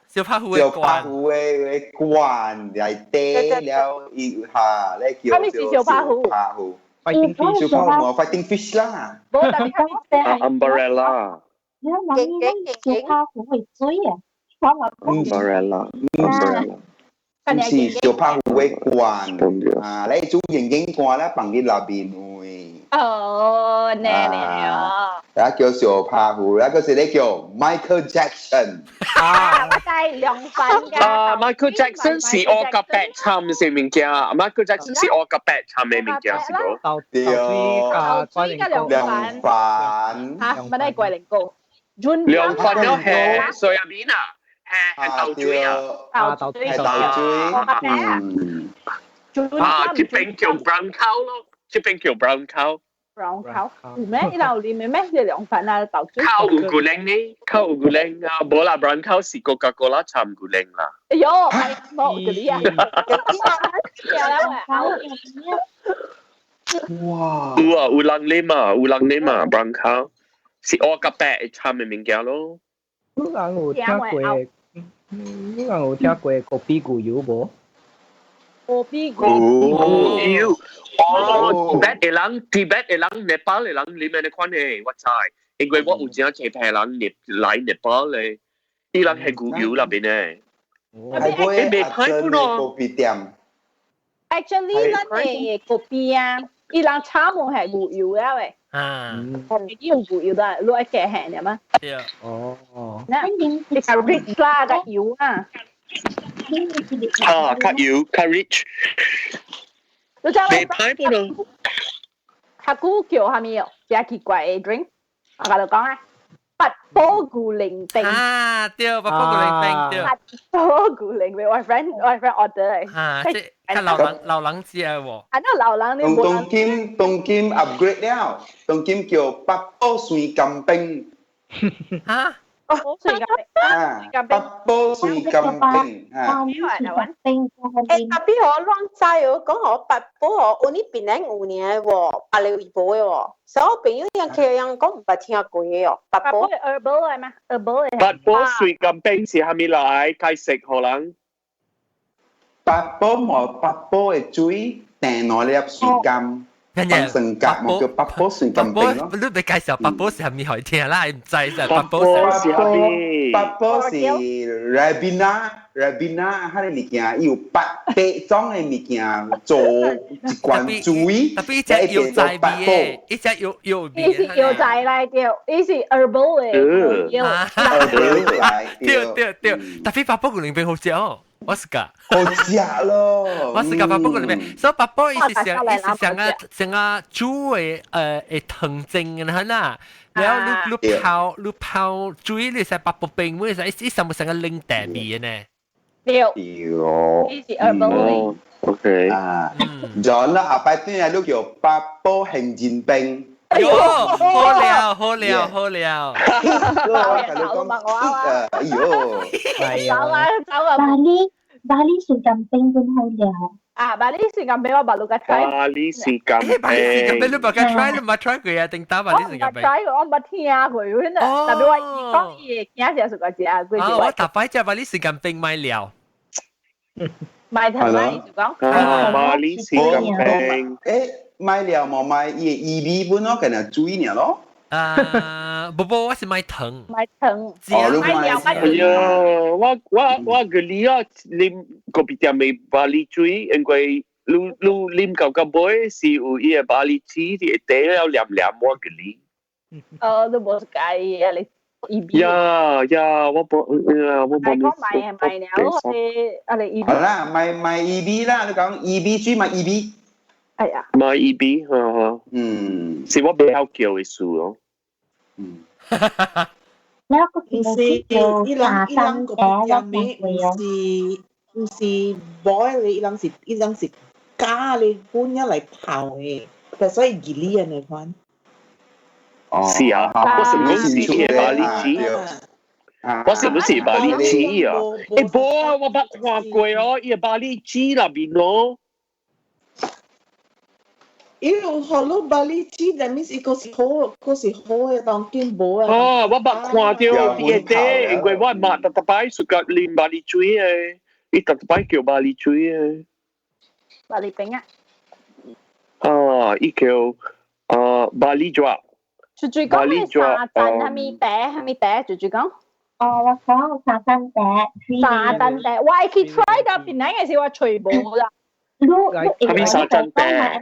A: 小拍虎
C: 小拍
A: 嘅罐，
C: 虎嘅罐來底了，伊哈咧叫
B: 啥物是小拍虎
C: 拍虎。
E: Fighting
C: 小拍虎，fighting fish 啦。
B: 無特別
D: Umbrella。
F: 你諗小拍虎會水啊？我話
D: Umbrella。Umbrella。
C: 唔是小拍虎嘅罐啊，你做認認罐咧，放喺內面位。
B: 哦，呢呢哦。
C: 啊，叫小拍虎，那個是咧叫 Michael Jackson。
B: 啊，我知涼粉㗎。
D: 啊，Michael Jackson 是我個白參嘅物件，Michael Jackson 是我個白參嘅物件，是無？
E: 豆
C: 對，
E: 豆水加
B: 涼
C: 涼粉。
B: 嚇，乜都係桂林糕。
D: 涼粉咯，係soya bean 啊，係係豆水啊，
B: 豆水
C: 係豆水。嗯。
D: 啊，這邊叫 brown cow 咯，這邊叫 brown cow。
B: brown cow 有咩？伊樓裡面咩？是涼粉啊，豆水。
D: 靠有牛奶呢？靠有牛奶啊！無啦，brown cow 是 Coca-Cola 摻牛奶啦。
B: 哎呦，冇嗰啲啊！
C: 哇！
D: 有啊，有人啉啊，有人啉啊，brown cow 是我個白摻的物件咯。
E: 你人有聽過？你人有聽過咖啡牛油無？
B: 咖啡
D: 牛油。哦，Tibet 的人，Tibet 的人，Nepal 的人啉的款的，我知。因為我有真濟批人入來 Nepal 的，伊人係牛油那邊的。
C: 係會
D: 袂歹本咯。
C: 咖啡店。
B: Actually，咱的咖啡啊，伊人炒無係牛油啊喂。
A: 啊。
B: 用牛油啦，攞來加鹹的嘛。
A: 對。
E: 哦。
B: 那你較 rich 啦，較油啊。
D: 啊，較油，較 rich。
B: 你知
D: 袂歹本咯。
B: 較久叫啥物哦？真奇怪的 drink，我甲你講啊，八寶牛奶冰。
A: 啊，對，八寶牛奶冰對。
B: 八寶牛奶冰，我 friend 我 friend order 的。
A: 啊，這較老人老人食的喎。
B: 啊，那老人你無
C: 當今當今 upgrade 了，當今叫八寶酸甘冰。
A: 嚇？
B: 水甘冰。
C: 啊，八寶酸甘冰啊。
H: 誒，特別我亂知哦，講我八寶哦，有呢邊咧有呢喎，白了一寶的喎。所以我朋友樣佢樣講唔捌聽過的哦，八寶。
B: 八寶係 herbal 的嗎？herbal 的。
D: 八寶水甘冰是蝦米來？解釋予人。
C: 八寶無八寶的水，訂兩粒水柑，放生甲，無叫八寶水柑冰咯。
A: 你別介紹八寶是啥物好聽啦，毋知就八寶
D: 是啥物？
C: 八寶是 Ribena，Ribena，彼個物件，伊有八種的物件做一罐水，
A: 特別伊隻藥材味的，伊隻藥藥味。
B: 伊是藥材來對，伊是 herbal 的藥。
C: herbal 來
A: 對對對，特別八寶牛奶冰好食哦。我是噶，
C: 好食咯！
A: 我是噶八寶牛奶冰，所以八寶伊是像伊是像個像個煮的的糖精嘅啦，然後你泡水你使八寶冰，每使伊上冇成個冷茶味嘅呢？
B: 對，
C: 對，
B: 伊是 herbal 的。
D: OK
C: 啊，然後下擺轉來你叫八寶杏仁冰。
A: 喲，好了好了好了，
C: 我同你講，哎呦，
B: 走啊走啊！
F: 巴厘巴厘水甘冰真好料。
B: 啊，巴厘水甘冰我捌有 try。
D: 巴厘水甘冰，
A: 巴厘水甘冰你捌 try 你捌 try 過啊？頂打巴厘水甘冰。
B: 我 try 過，我捌聽過，特別我講伊的驚時是個食過。
A: 啊，我逐擺食巴厘水甘冰買料。
B: 買糖啦，伊就講。
D: 啊，巴厘水甘冰。
C: 誒。買了無買伊的伊米本咯，干焦水爾咯。
A: 啊，無無，我是買糖。
B: 買糖。
C: 哦，你買
B: 料。
D: 哎呀，我個你啊，啉咖啡店的巴厘水，因為你你啉到到尾是有伊個巴厘汁佇底了黏黏我個你。
B: 哦，你無介意啊？你伊米。
D: 呀呀，我無呀，我無。
B: 買買買了，我啊你伊米。
C: 好啦，買買伊米啦，你講伊米水買伊米。
B: 哎呀，
D: 買伊米，呵呵，
C: 嗯，
D: 是我袂曉叫的事咯。
C: 嗯，
G: 毋是，伊人伊人個店名毋是毋是 boil 的，伊人是伊人是加咧粉仔來泡的，但所以熱力的款。
C: 哦，
D: 是啊，我是講是伊的巴厘汁，我是不是巴厘汁啊？欸，無啊，我捌看過哦，伊的巴厘汁內面咯。
G: 伊有予你巴厘汁，that means 伊閣是好，閣是好的，當今無啊。
D: 哦，我捌看著伊的底，因為我媽逐逐擺暑假啉巴厘水的，伊逐逐擺叫巴厘水的。
B: 巴厘冰啊！
D: 啊，伊叫啊巴厘爪。
B: 住住講係沙鎮係咪茶係咪茶？住住講。
F: 哦，我講沙鎮茶。
B: 沙鎮茶，我會去 try 到檳榔的時，我揣無啦。
F: 你
D: 係咪沙鎮茶？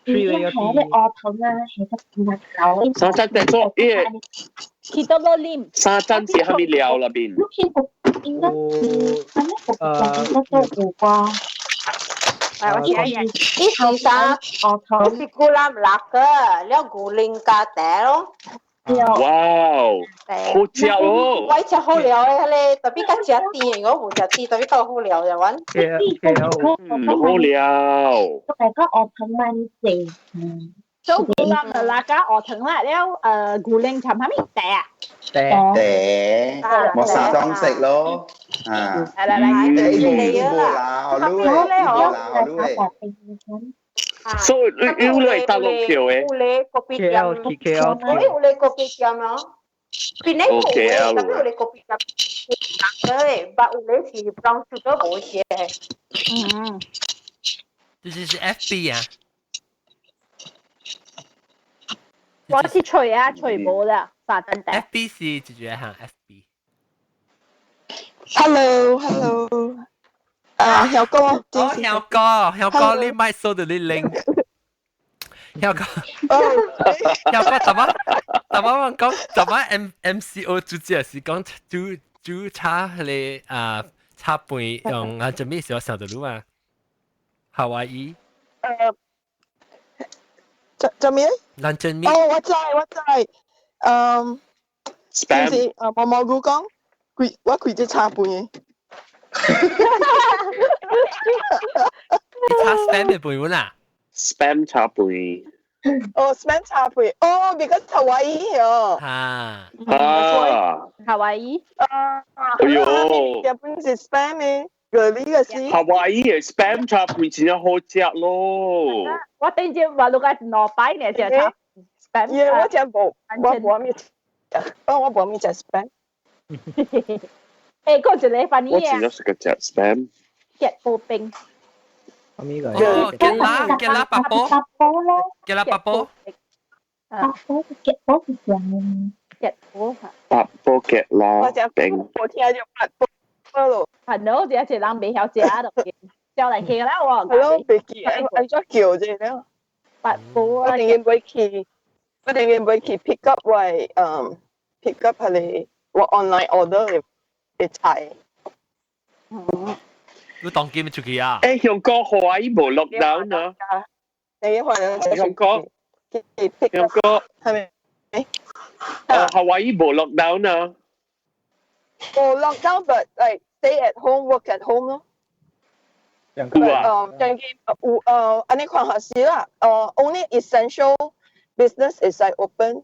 F: 伊係咧學堂啊，係得牛
D: 沙鎮茶做伊個。
B: 去到落啉。
D: 沙鎮是蝦米料啦邊？
F: 你見過應該是，啥物國家都有啩。
B: 係我知啊，
H: 伊是啥？
F: 學堂。
H: 是古蘭辣嘅，了牛奶加茶咯。
D: 哇哦，好食哦！
H: 我食好料的，彼個特別較食甜的，我無食甜，特別較好料的，阮。
D: 嗯，好料。
F: 大家學堂蠻濟，嗯。
B: 做古蘭就辣加學堂啦，了牛奶摻啥物茶啊？
C: 茶，冇沙裝食咯，啊。
B: 來來來，
C: 你無啦，好滷的，無啦，好滷的。
D: 所以你你來大陸票的？
H: 有咧咖啡店，有咧咖啡店咯。檳榔無咧，特別有咧咖啡店，有咧，但有咧是 brown sugar 無些。
B: 嗯，
A: 這是 FB 啊。
B: 我是揣啊，揣無啦，沙珍茶。
A: FB 是直接行 FB。
I: Hello，Hello。啊，曉哥，
A: 哦，曉哥，曉哥，你咪收到你 link。曉哥，曉哥，怎麼怎麼我講，怎麼 MCO 主角是講煮煮茶迄個啊茶杯用啊，做咩時候上到路啊？夏威夷。
I: 做做咩？
A: 蘭正咩？
I: 哦，我知我知，嗯，就是啊，毛毛菇講，開我開隻茶杯嘅。
A: 你炒 spam 嘅杯啦
D: ？spam 茶杯。
I: 哦，spam 茶杯，哦，because 夏威夷哦。
A: 啊
D: 啊！
B: 夏威夷。
I: 啊！
D: 哎呦！
I: 日本是 spam 嘅，個呢個是。
D: 夏威夷嘅 spam 茶杯真係好食咯。
B: 我頂次話六個兩擺呢，就炒 spam。
I: 耶，我真無，我無咩，哦，我無咩食 spam。
B: 欸，講一個翻譯
D: 我真係識個食 spam。
B: 結波冰。
E: 咩個？
A: 哦，結啦結啦八波，
F: 八波咯，
A: 結啦八波，
F: 八波結波是這樣。
B: 結波嚇。
D: 八波結啦冰。
I: 我聽就八波咯。
B: 係喏，這一人未曉食就叫來去啦，我。
I: 係咯，別記，按怎叫啫了？
B: 八波
I: 我定然會去，我定然會去 pick up 我pick up 係我 online order 嘅菜。
A: 你當機咪出去啊？
D: 誒，香港夏威夷無 lockdown 啊？
I: 你可能
D: 香港，香港
I: 係咪？
D: 誒，夏威夷無 lockdown 啊？
I: 無 lockdown，but like stay at home, work at home 咯。
D: 有啊。
I: 誒，有按呢款學是啦。Only essential business is like open。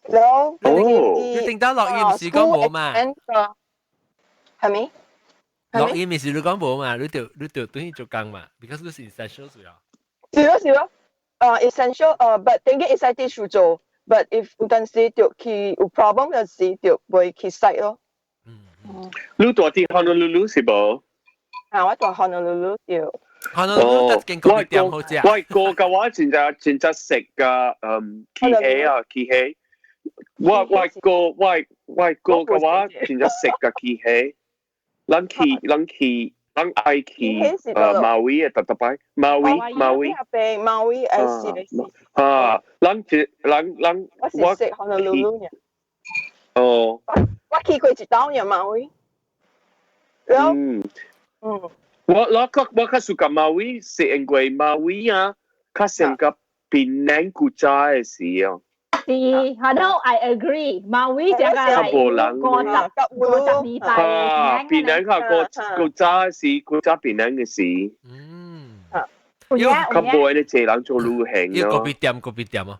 I: 然後
D: 哦，
A: 你定得落雨唔是講無嘛？
I: 係咪？
A: 落雨唔是你講無嘛？你就等於做工嘛？because 你是 essential 是啊。
I: 是咯是咯。essential but 點解會使啲處做？but if 有陣時就去有 problem 有時就會去 site 咯。
D: 你住佇 Honolulu 是無？
I: 啊，我住 Honolulu 對。
A: Honolulu 得間咖啡店好食。
D: 我個嘅話真正真正食嘅，嗯，起起啊，起起。我個嘅話真正食嘅起起。咱愛去馬威嘅特特擺，馬威馬威。
I: 馬威愛是。
D: 啊，咱一咱咱
I: 我是食 Honolulu 呢。
D: 哦。
I: 我去過一道呢馬威。然後
D: 嗯。我較喜歡馬威，是因為馬威啊，較像個檳榔古早的時哦。
B: 是，係咯，I agree。馬威這個係50年代。
D: 啊，檳榔較古早的時，古早檳榔的時。
A: 嗯。
D: 較無按呢濟人做旅行
A: 咯。咖啡店，咖啡店啊。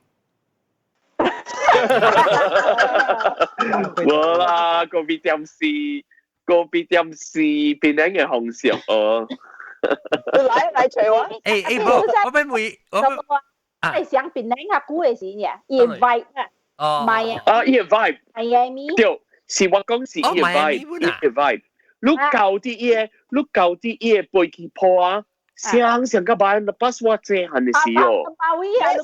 D: 無啦，咖啡店是。咖啡店是檳榔的方式哦。
I: 來來找我。
A: 誒誒，無，我欲問，我
B: 係想檳榔較久的時呢，伊 vibe 啊。
A: 哦。
D: 啊，伊 vibe。
B: Miami。
D: 對，是我講是伊 vibe，伊 vibe。你舊啲伊，你舊啲伊的飛機鋪啊，上上個擺，巴斯我這漢的時哦。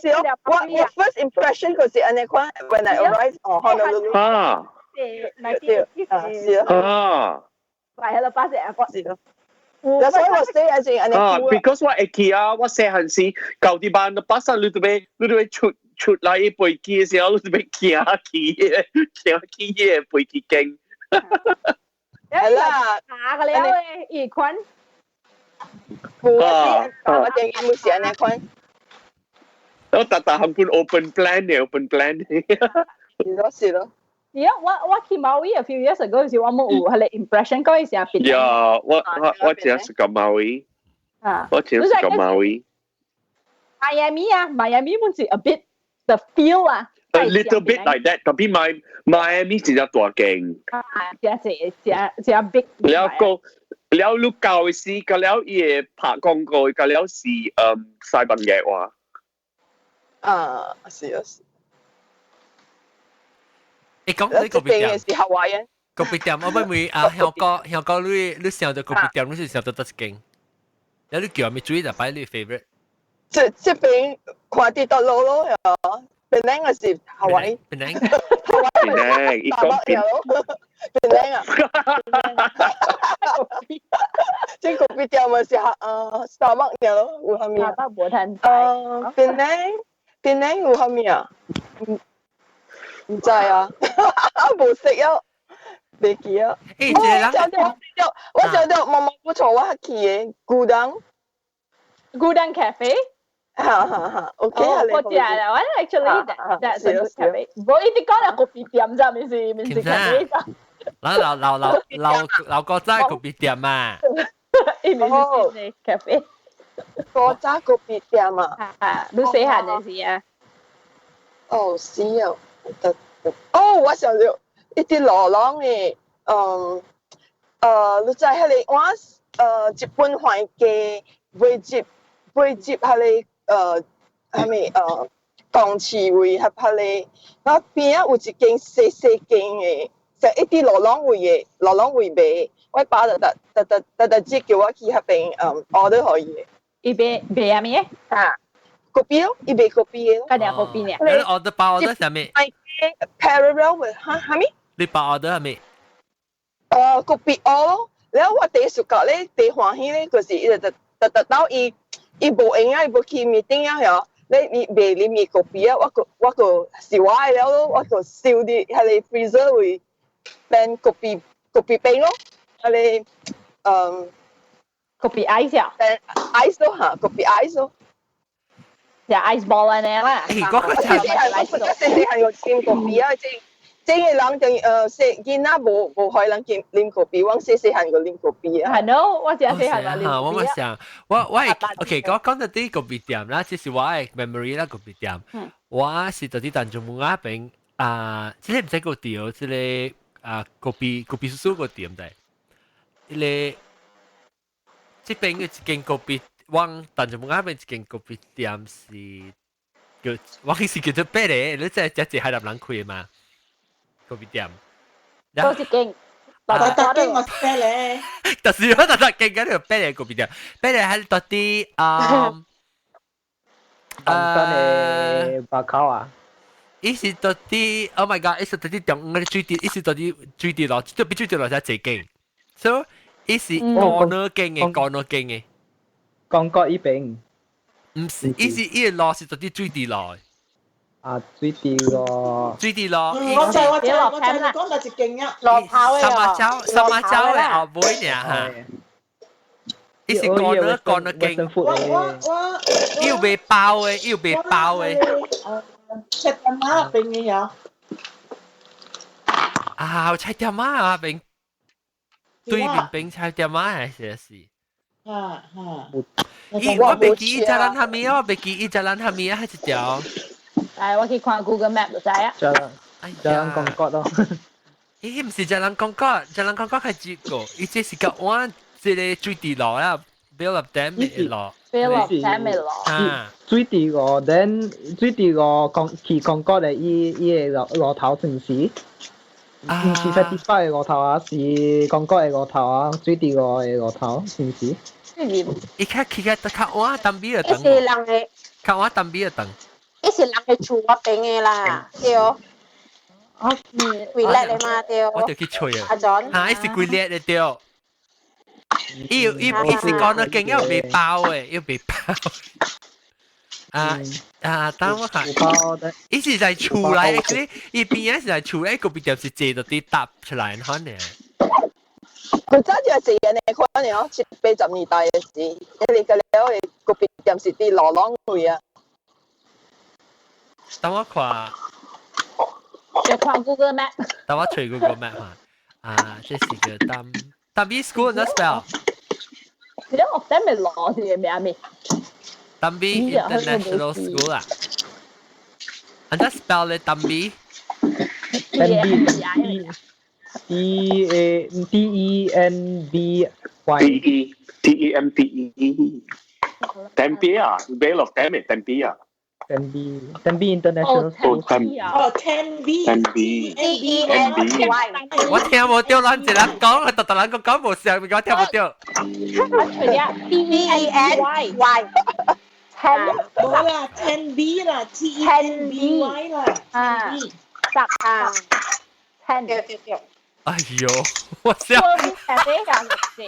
I: 是哦，我 first impression 就是按呢款，when I arrive 哦，Honolulu。
D: 啊。
I: 是
D: 啊。
B: 係咯，巴士 airport
I: 是咯。所以我 say 係按呢
D: 啊，because 我會記啊，我細漢時舊啲班巴士你都欲出來飛機的時候，你都欲行去彼个飛機間。
I: 係啦，
B: 下個了誒，伊款。
I: 冇啊，我定冇是按呢款。
D: 我逐逐項本 open plan 嘅 open plan。
I: 是咯是咯。
B: 而家我去馬威 a few years ago 時，我冇有彼个 impression 嗰時係變。
D: 呀，我真是個馬威。
B: 啊。
D: 我真是個馬威。
B: Miami 啊，Miami 本是 a bit the feel 啊。
D: A little bit like that，特別 Miami 真正大間。
B: 啊，真係真真 big。
D: 了個了你舊時，個了伊會拍廣告，個了是西班牙話。
I: 啊，是啊是。
A: 你講你咖啡店
I: 是夏威夷。
A: 咖啡店，我欲問啊，香港你想到咖啡店，你是想到佗一間？有你叫咩水就擺你 favorite？
I: 這邊看佇佗落咯，檳榔還是夏威夷？
A: 檳榔。
D: 檳榔，伊講檳
I: 榔啊！這咖啡店嘛是Starbucks 咯，有啥物啊？
B: Starbucks 無趁。
I: 檳榔有啥物啊？唔知啊，無識啊，袂記啊。
A: 欸，這個人，
I: 我想到毛毛不錯，我去的孤單，
B: 孤單 cafe。
I: 哈哈哈，OK
B: 啊，我知啦，我 actually that's a good cafe。無一直講啦，咖啡店咋，毋是 cafe 咋。
A: 老老老老老古早咖啡店啊。
B: 伊毋是 cafe。
I: 古早咖啡店啊。
B: 啊，你細漢的時啊。
I: 哦，是啊。哦，我想到一啲羅朗的，你知彼個我日本環境買接彼個啥物公廁位合彼個，我邊仔有一間細細間的，就一啲羅朗位的，羅朗位賣，我爸就特特特特特接叫我去彼邊order 可以。
B: 伊賣賣啥物嘅？
I: 啊，咖啡咯，伊賣咖啡嘅咯。
B: 家己咖啡呢？
A: 你 order 包 order 啥物？
I: Parallel with 哈哈咪？
A: 你包 order 啥物？
I: 咖啡 O 咯。然後我第一覺咧，第歡喜咧，就是伊就特特特到伊伊無閒啊，伊無去 meeting 啊，嗬。你你賣你麵咖啡啊，我個是我的了咯，我就燒佇彼个 freezer 位變咖啡咖啡冰咯，彼个
B: 咖啡 ice 啊，
I: 變 ice 咯嚇，咖啡 ice 咯。
B: 就 ice ball 按呢啦。
A: 欸，我個
I: 細細漢我細細漢有啉咖啡啊，這這個人就細囡仔無無予人啉啉咖啡，我細細漢就啉咖啡啊。
B: 係咯，我只細漢就啉
A: 我咪想，我 OK，我講到啲咖啡店啦，這是我的 memory 啦，咖啡店。我是到啲淡江木仔邊啊，這個毋知個店，這個啊咖啡咖啡叔叔個店的，這個這邊嘅一間咖啡，我淡江木仔邊一間咖啡店是叫我是叫做白的，你知這這海南人開的嘛？咖啡店。
B: 都一間。
G: 逐逐間我識咧。
A: 但是我逐逐間嗰條白的咖啡店，白的係到啲啊。
E: 當真的白口啊！
A: 伊是到啲，Oh my god！伊是到啲中央的水池，伊是到啲水池路，就比水池路才濟間，所以伊是 corner 間的，corner 間的。
E: 廣國一邊。
A: 毋是，伊是伊的路是到啲水池路的。
E: 啊，水池路。
A: 水池路。
G: 我知我知我知，你講到一間啊，
H: 路頭的
A: 三馬洲，三馬洲的後尾爾哈。伊是 corner corner 間。
G: 我我我。
A: 伊有賣包的，伊有賣包的。
G: 菜店仔邊的呀。
A: 啊，有菜店仔啊邊，對面邊菜店仔還是是。
G: 啊啊！
A: 伊我袂記伊只人蝦米啊，我袂記伊只人蝦米啊，還一條。
B: 哎，我去看 Google Map 就知啊。
E: 只人講國咯。
A: 伊毋是只人講國，只人講國較接個，伊這是個往這個水池路啦，Vale of Dam 的路。
B: Vale of Dam 的路。
A: 啊。
E: 水池路，then 水池路講去講國的伊伊个路路頭是毋是？毋是 satisfy 的路頭啊，是講國的路頭啊，水池路的路頭是毋是？
A: 伊較去較較晚當邊的
H: 伊是人的，
A: 較晚當邊的等。
H: 伊是人的厝嗰邊的啦，對。
B: 啊，
H: 幾叻的嘛對。
A: 我就去揣啊。
H: 阿 John。
A: 嚇，伊是幾叻的對。伊伊伊是講得勁，又袂包的，又袂包。啊啊！等我看，伊是在厝內，伊邊仔是在厝內，個邊店是坐到啲搭出來，可能。
I: 佢早就係人嘅可能哦，七八十年代嘅時，一個個了嘅個別店是佇羅朗位啊。
A: 等我看。
B: 就看 Google Map。
A: 等我揣 Google Map 嘛。啊，這是個淡淡 B School 哪 spell？
B: 你學得咪攞啲咩咩？
A: 淡 B International School 啊。按怎 spell 咧？淡 B。
E: N B D A D E N B Y
D: D E D E M B E Tenby 啊，Vale of Dam Tenby 啊。
E: Tenby Tenby International
D: School。
G: 哦，Tenby
D: Tenby
H: T E N B Y。
A: 我聽無著，咱一人講，逐逐人講講無像，我聽無著。
B: 我除咗 D
H: E N Y Y。
G: 無啦，Tenby 啦，T E N B Y 啦，
B: 啊，十啊，ten
H: 對對對。
A: 哎呦，我笑。
B: Cafe 㗎，綠色。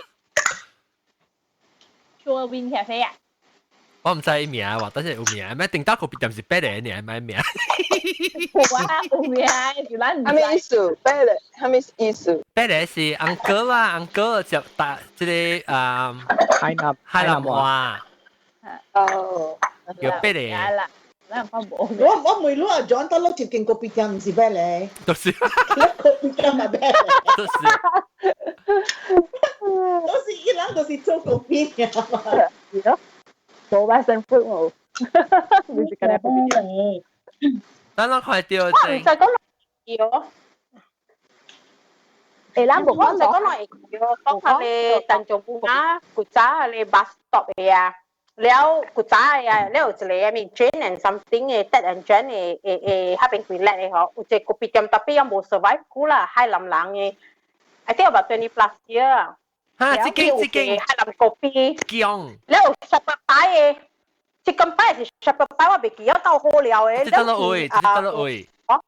B: Sure Win Cafe 啊。
A: 我毋知名話，但是有名，咩頂到咖啡店是白的，爾咩名？
B: 有啊，有名，就咱
I: 啥物意思？白的，啥物意思？
A: 白的是 uncle 啦，uncle 就打這個啊，
E: 海南
A: 海南話。
I: 哦，
A: 叫白的。
B: 啦，咱講無。
G: 我我問你阿 John 到落一間咖啡店毋是白咧？
A: 就是。
G: 咖啡店嘛白。
A: 就是。
G: 都是伊人，都是做咖啡店嘛。
B: 是咯。冇 Western food 冇，你是今日咖啡店。
A: 等我看到
H: 我毋知講落
B: 誒，咱無
H: 我毋知講落會記講下咧淡江布啊，古早咧 bus stop 的啊，了古早的啊，了有一個啥物 Jane and something 的 Ted and Jane 的的的彼邊幾叻的吼，有一個咖啡店特別也無 survive 久啦，海南人的， I think about 20 plus year。
A: 嚇，這間這間
H: 海南咖啡。
A: 姜。
H: 你有18擺的，這近擺是十八擺，我袂記得夠好料的。
A: 這得落位，這得落位。
H: 哦。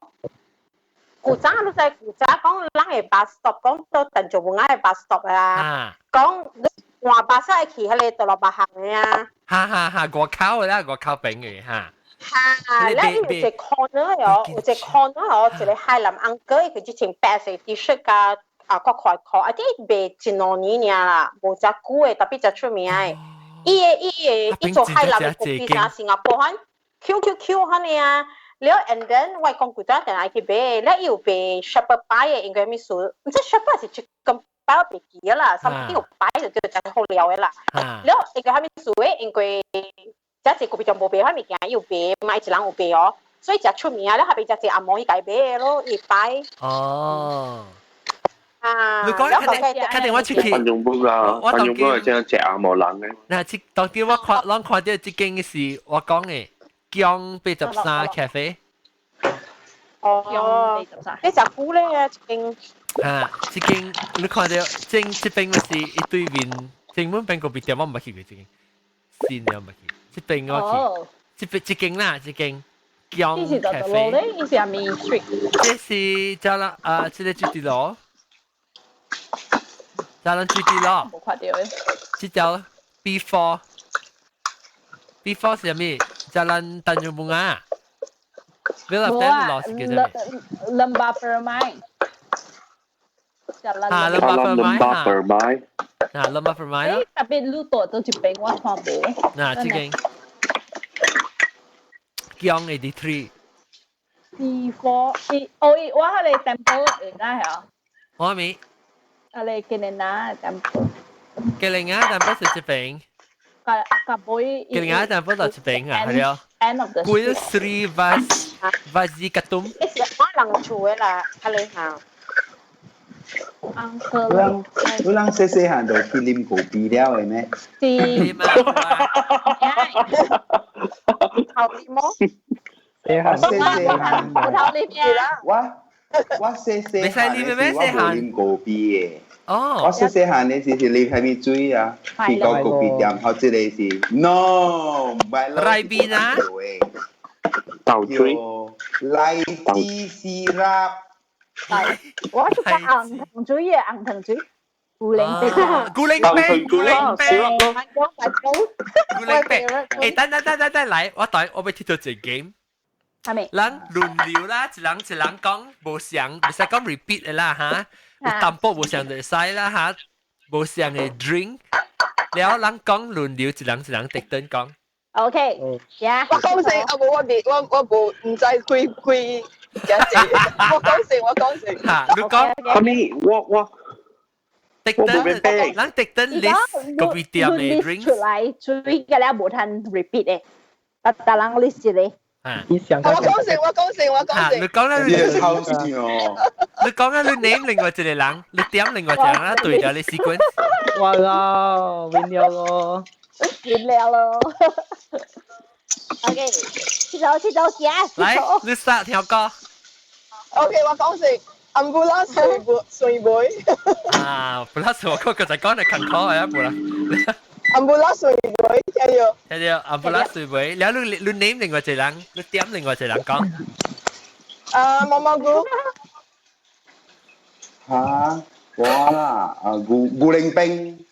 H: 古早你知古早講人會 bus stop，講到鄧做文嘅 bus stop 啊。講你換巴士去彼个倒落別行的啊。
A: 哈哈哈，外口的啦，外口邊的哈。
H: 哈，咱有一個 corner 哦，有一個 corner 哦，一個海南 uncle，伊佢之前白色 T-shirt 加啊，個塊褲，啊啲賣一兩年爾啦，無遮久的，特別真出名的。伊个伊个伊做海南的咖啡啥新加坡款，Q Q Q 款的啊。了，and then 我講古早定愛去買，了伊有賣 shepherd pie 的，應該咩事？毋知 shepherd 是 chicken pie 我袂記啦，something 有擺就叫做真好料的啦。了，應該啥物事的？因為遮濟咖啡店無賣啥物件，伊有賣，嘛伊一人有賣哦，所以誠出名。了後邊遮濟阿嬷伊家買的咯，伊擺。
A: 哦。
H: 啊！
A: 你講肯定肯定我出去。
D: 范仲本啊，
A: 我
D: 范仲本係真係食阿嬷人嘅。
A: 嗱，這當天我看，攏看到這間是我講的江83 cafe。
H: 哦，你食久咧，這間。
A: 啊，這間你看到正這邊是一對面，正本邊咖啡店我毋捌去過這間，新的我毋捌去，這邊我去，這邊這間啦，這間江 cafe。
B: 呢？伊是啥物 street？
A: 這是 Jalan 啊，這個水佇路，Jalan 水佇路。
B: 無看著的。
A: 這條 B4，B4 是啥物？Jalan Tanjung Bunga。Villa
B: 無啊，
A: 老是叫啥物？
B: Lembah Permai。
A: 啊，Lembah
D: Lembah Permai。
A: 啊，Lembah Permai 咯。
B: 特別你住佗一邊，我看無。
A: 嗱，這間江 83。
B: B4，伊哦伊，我彼个 temple 會哪係？
A: 我咪。
B: 啊，你今年哪 temple？
A: 吉林亞 temple 是這邊。
B: 甲甲尾。
A: 吉林亞 temple 就這邊啊，係咯。
B: End of the
A: Kuil Sri Vas Vazikatum。
H: 是我人厝的啦，較咧嚇。
B: Uncle。
C: 你人你人細細漢就去啉咖啡了的咩？
B: 是。
H: 頭啉麼？
C: 細漢細細漢。
B: 頭啉
C: 啦。我我細細漢的時我無啉咖啡的。
A: 哦。
C: 我細細漢的時是啉啥物水啊？去到咖啡店，好這個是 no，唔係咯。
A: Ribena。
D: 豆水。
C: 荔枝 syrup。
B: 我是講紅糖水的紅糖水，牛奶冰，
A: 牛奶冰，牛奶冰，牛奶冰。欸，等等等等等，來，我等我欲佚佗一個 game。
B: 啥物？
A: 人輪流啦，一人一人講無相，袂使講 repeat 的啦哈。有淡薄無相就會使啦哈，無相的 drink。了人講輪流，一人一人特登講。
B: OK，呀。
I: 我講先，啊無我未，我我無毋知幾幾幾濟，我講先，我講先。
A: 哈，你講。
D: 啥物？我我。
A: 特登，人特登 list 咖啡店的 drink
B: 出來，水個了無通 repeat 的，啊，逐人 list 一個。
I: 我講先，我講先，我講先。
A: 你講啦，
C: 你偷笑。
A: 你講啦，你 name 另外一個人，你點另外一個人啦，對著你 sequence。
E: 哇啦，變了咯。
B: 變了咯。OK，佚佗佚佗行。
A: 來，你 start 聽歌。
I: OK，我講先。ambulans 水水尾。
A: 啊，ambulans 我個就講你近可啊，冇啦。
I: ambulans 水尾，聽到。
A: 聽到 ambulans 水尾，然後你你 name 另外一個人，你點另外一個人講。
I: 啊，毛毛菇。
C: 嚇，我啦，啊，牛牛奶冰。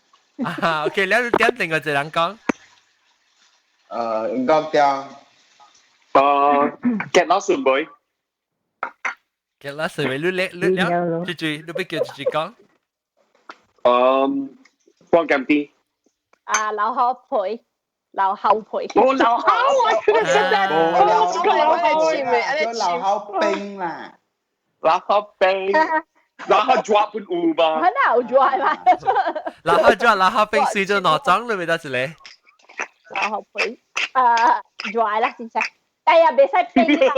A: 啊，OK，然後你點另外一個人講。
C: 五條。
D: 結拉水尾。
A: 結拉水尾，你你你了，住住，你欲叫住住講。
D: 嗯，光鑑啲。
B: 啊，劉厚培，劉厚培。
D: 哦，劉厚啊，佢哋識得，我這個劉厚
C: 叫劉厚冰啦。
D: 劉厚冰，劉厚抓本有吧？
B: 很好抓嘛。
A: 劉厚抓，劉厚冰水做哪種你咪得一個？
B: 劉厚培，啊，抓啦，真正。哎呀，袂使冰啦，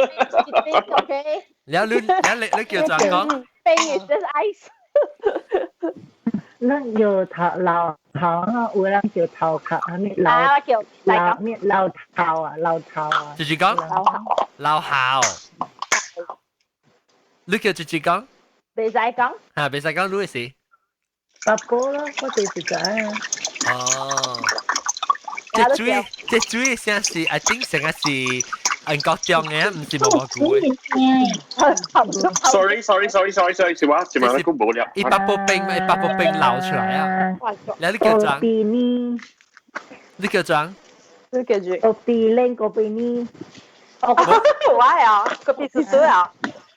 B: 冰 OK。
A: 了你了你你叫怎講？
B: 冰 is just ice。
E: 咱叫頭老頭啊，有人叫頭殼，啥物老
B: 啊，叫
E: 老咩老頭啊，老頭啊。
A: 住住講。老校。你叫住住講。
B: 袂使講。
A: 嚇，袂使講，你的是。
E: 八寶咯，我哋是知啊。
A: 哦，這水這水聲是，I think 成個是韓國中嘅，唔是毛毛菇嘅。
D: Sorry sorry sorry sorry sorry，是話是話你講無了。
A: 一百步冰，一百步冰流出來啊！你叫裝？你叫裝？
B: 你叫住？
F: 個比靚個比呢？
H: 哦，我啊，個比少少啊。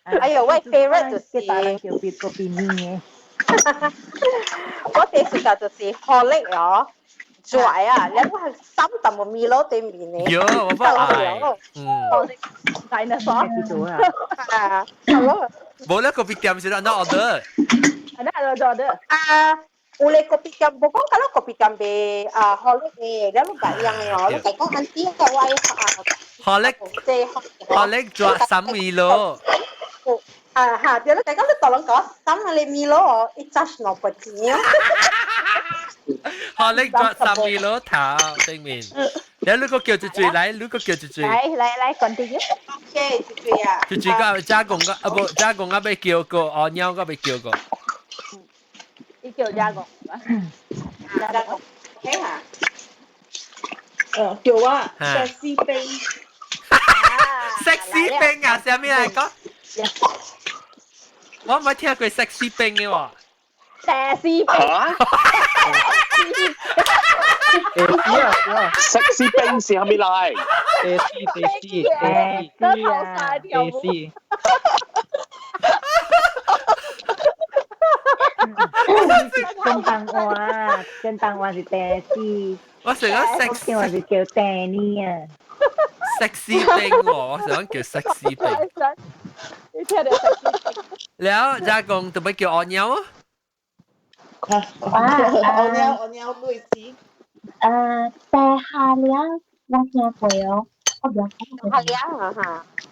H: 哎呦，我 favorite 就是
F: 叫比個比呢嘅。
H: 我第時就就是學力哦。拽啊！你我係三啖個米攞對面嘅。
A: 有，我不愛。嗯。
B: Dinosaur。
H: 啊，係咯。
A: 冇咧，個別店是咱 order。
B: 咱 order。
H: 啊，有咧個別店，無講甲咱個別店袂啊，學力嘅，咱攏白樣嘅哦。你講安啲個我啊。
A: 學力。學力抓三米咯。
H: 啊哈！對，你講你大人講三個米咯哦，一扎是兩百錢。
A: 學力抓三米咯頭對面，你你個叫住住來，你個叫住住。
B: 來來來，continue。
H: OK，住住啊。
A: 住住個加工個啊不，加工啊被叫過，哦鳥個被叫過。
B: 你叫加工嘛？
H: 加工，OK 哈。
G: 叫我 sexy 冰。
A: sexy 冰啊，啥物來講？我冇聽過 sexy 冰嘅喎。
B: sexy 冰。
D: 嚇？sexy 冰是係咪嚟
E: ？A C A C
B: A C 啊
E: A C。
F: 真當話，真當話是 sexy。
A: 我成日 sexy，
F: 我是叫 Danny 啊。
A: sexy 冰喎，我想叫 sexy 冰。
B: 你聽到 sexy 冰？
A: 了，加工特別叫按鳥啊？
G: 按鳥按鳥類似。
F: 白蝦了，我聽過哦，我唔
H: 知。蝦了啊哈。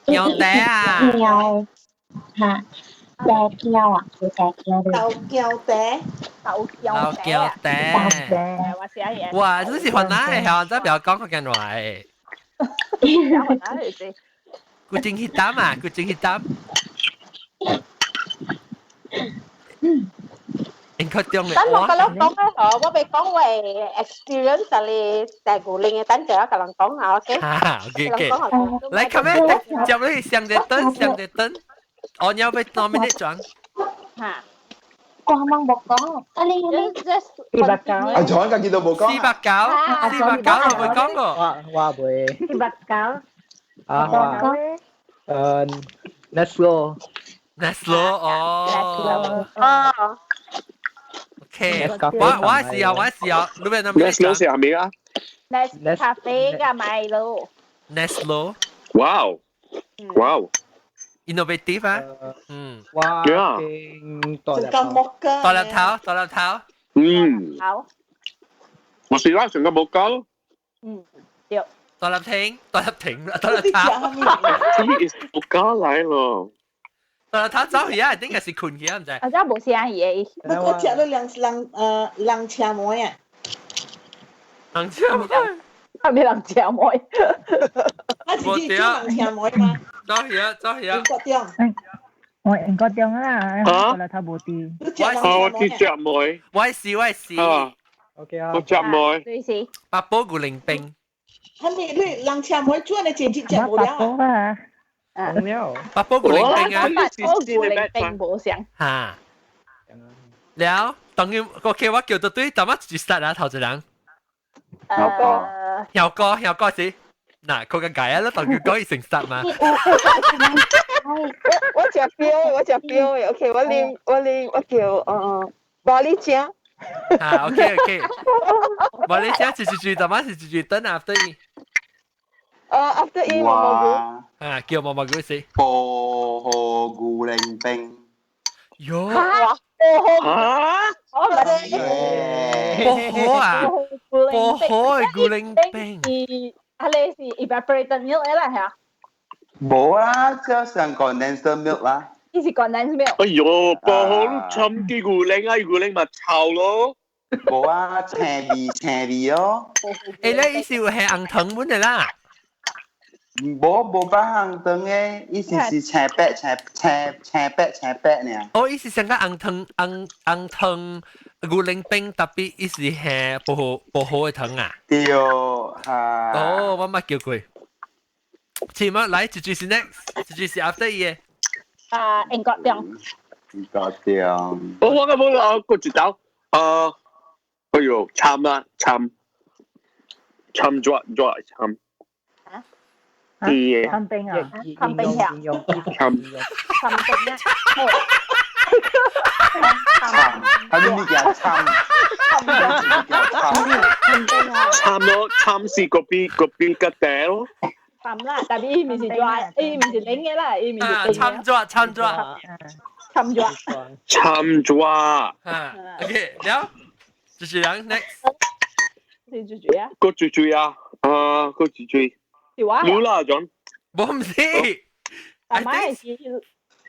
A: 鳥蛋啊。
F: 鳥嚇，白鳥啊，叫白鳥。
G: 豆膠蛋，
B: 豆
A: 膠蛋。
F: 豆蛋。
B: 我寫嘢。
A: 哇！這是雲南的，嚇，真不要講福建話。
B: 雲南的是。
A: 古井去擔啊，古井去擔。
H: 等我甲你講咧，嗬，我欲講我 experience 就係大古靈嘅，等陣我甲人講下，OK？
A: OK OK。來，come here，接你上隻燈，上隻燈，我要被 nominate 轉。
B: 嚇！
F: 我啱冇講，啊你你
E: 490。
C: 啊，左個見到冇講。
A: 490，490我冇講過。
E: 我未。
F: 490。
E: 啊我。Neslo。
A: Neslo 哦。
H: 哦。
A: OK，我試下，我試下，你邊
D: Neslo 是係咩啊
B: ？Nescafe 加米露。
A: Neslo。
D: 哇哇
A: ！Innovative 啊，嗯，
E: 哇，
G: 成個木㗎，
A: 大粒頭，大粒頭，
D: 嗯，
B: 好，
D: 我試啦，成個木膠咯，
B: 嗯，對，
A: 大粒停，大粒停，大粒頭，
D: 呢個木膠來咯。
A: 大粒頭走去啊，點解是困去啊？唔知。
B: 啊，真無聲嘢。
G: 我食咗兩兩兩車妹啊，
A: 兩車妹，
B: 係咪兩車妹？
G: 啊，是是兩車妹嗎？
A: 走去啊，走去啊！
G: 英國中，
F: 我英國中啊，我來頭無佇。
D: 我去食妹，
A: 我是我是。
E: OK 啊。
D: 我食妹。
B: 對是。
A: 八寶牛奶冰。
G: 係咪你兩車妹做你前節食無了
F: 啊？
E: 了。
A: 八寶牛奶冰啊！
B: 八寶牛奶冰無相。
A: 嚇！了，當然，OK，我叫到對，但我就殺啊頭一人。
C: 曉哥。
A: 曉哥，曉哥是。嗱，佢嘅解啊，啦，當佢講伊成殺嘛。
I: 我食標，我食標嘅，OK，我啉我啉我叫巴黎醬。
A: 啊，OK OK，巴黎醬是是是，但係是是等 after 伊。
I: after 伊毛毛菇。
A: 啊，叫毛毛菇是。
C: 薄荷牛奶冰。
A: 喲。
B: 哇！薄荷。
D: 啊！
B: 我唔知。
A: 薄荷啊！薄荷牛奶冰。
B: 啊，你是 evaporated milk 啦，係啊？
C: 冇啊，就上 condensed milk 啦。
B: 呢是 condensed milk。
D: 哎呦，薄荷都沉啲牛奶啊，牛奶咪臭咯。
C: 冇啊，青味青味哦。
A: 誒，你意思係紅糖本的啦？
C: 無無擺紅糖的，伊是是青白青青青白青白爾。
A: 哦，伊是上個紅糖紅紅糖牛奶冰，特別伊是係薄荷薄荷的糖啊。
C: 對哈。
A: 哦，我捌叫過。前乜來，一句是 next，一句是 after 伊的。
B: 啊，英國中。
C: 英國中。
D: 我我個冇啦，我一道。啊，哎呦，參啦參，參抓抓參。啲
F: 參冰啊，
B: 參冰啊，
D: 參
B: 參冰啊，
C: 參，係咪叫參？
D: 參咯，參是嗰邊嗰邊個袋咯。
B: 參啦，但係伊唔是抓，伊唔是零嘅啦，伊唔是
A: 參抓參抓，
B: 參抓，
D: 參抓。
A: 啊，OK，了，主持人 next。
B: 是主持啊？
D: 個主持啊，啊，個主持。
B: 是我。
D: 你啦，John。
A: 我唔是。
B: 阿媽是，其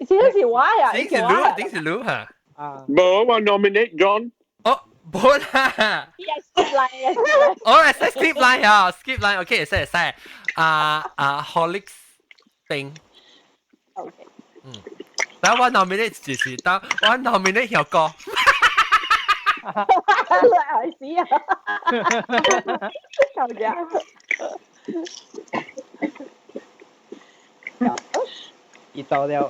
B: 實是我呀，
A: 定是你，定是你嚇。
E: 啊。
D: 冇，我 nominate John。
A: 哦，冇啦。
B: skip line。
A: 哦，會使 skip line 啊，skip line，OK，會使會使。啊啊，Horlicks 冰。
B: OK。
A: 嗯。但我 nominate 就是當我 nominate 曉哥。
B: 來死啊！求嘅。
E: 一走了。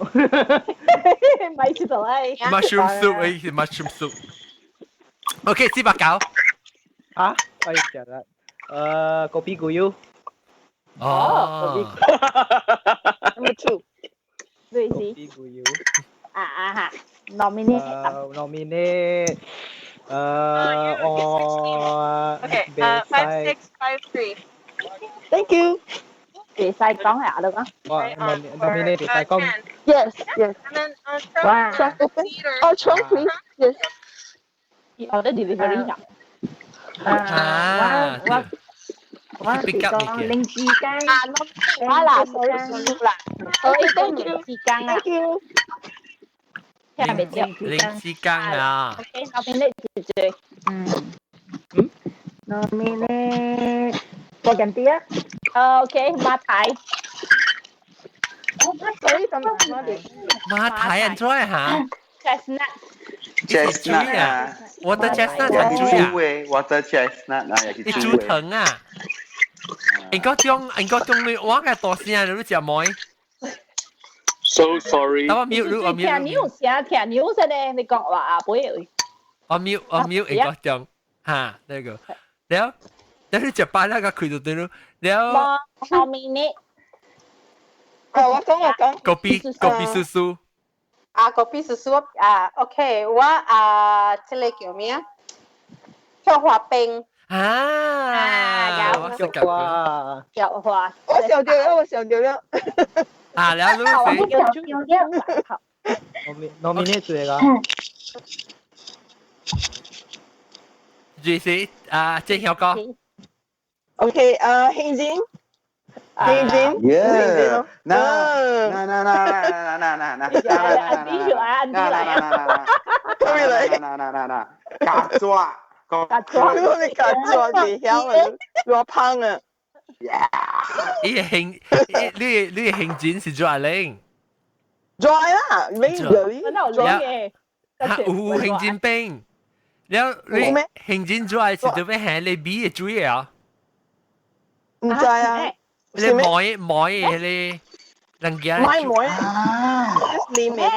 B: 咪知道哎。
A: Mushroom soup，哎，mushroom soup。OK，489。
E: 啊，我食啦。咖啡古油。
A: 哦。
I: Number two。
B: 類
E: 似。咖啡古油。
B: 啊啊哈，nominate。
E: nominate。我。
I: Okay, 5653. Thank you.
B: 袂使講啊，你講。
E: 我 nominate 袂使講。
I: Yes, yes.
B: 哇。
I: Trunk open. Oh, trunk, please. Yes.
B: 我得 delivery 啊。
A: 啊，
F: 我我是講靈芝雞。
B: 啊，我啦，sorry 啦，所以都靈芝羹啊。
I: Thank you.
B: 聽未對？
A: 靈芝羹啊。
B: OK，nominate 住住。
F: 嗯。嗯。nominate 過近啲啊。
B: OK，馬太。
I: Sorry，
A: 馬太人做嚇。
B: Chestnut。
C: Chestnut 啊，
A: 我的 chestnut 很煮啊，
C: 我的 chestnut 啊，
A: 你煮糖啊。應該將應該將你我嘅大聲，你食糜。
D: So sorry。
A: 我 mute 我 mute。
B: 聽牛聲，聽牛聲咧，你講話啊，不會。
A: 我 mute 我 mute 應該將嚇那個，了，了你食飽那個開就對咯，了。
B: nominate。
I: 哦，我講我講。
A: 咖啡咖啡叔叔。
H: 啊，咖啡叔叔啊，OK，我啊，這個叫咩啊？菊花冰。
A: 啊，
E: 菊花。
B: 菊花。
I: 我想到了，我想到了。
A: 啊，了，你
F: 我想到了。
E: nominate 這個。
A: 就是啊，鄭曉哥。
I: OK，啊，興真。興真。
C: Yeah。那那那那那那那那那
B: 那那那那
C: 那那那那那，咖抓。
B: 咖抓，
I: 你咖抓袂曉啊，偌芳啊。
A: 伊個興，你你興真是抓靈。
I: 抓啦，沒有。
B: 抓嘅。
A: 有興真冰。了你興真抓是做咩？係你米的水啊？
I: 唔知啊。
A: 你糜糜的，你人家。
I: 糜糜啊！你咩？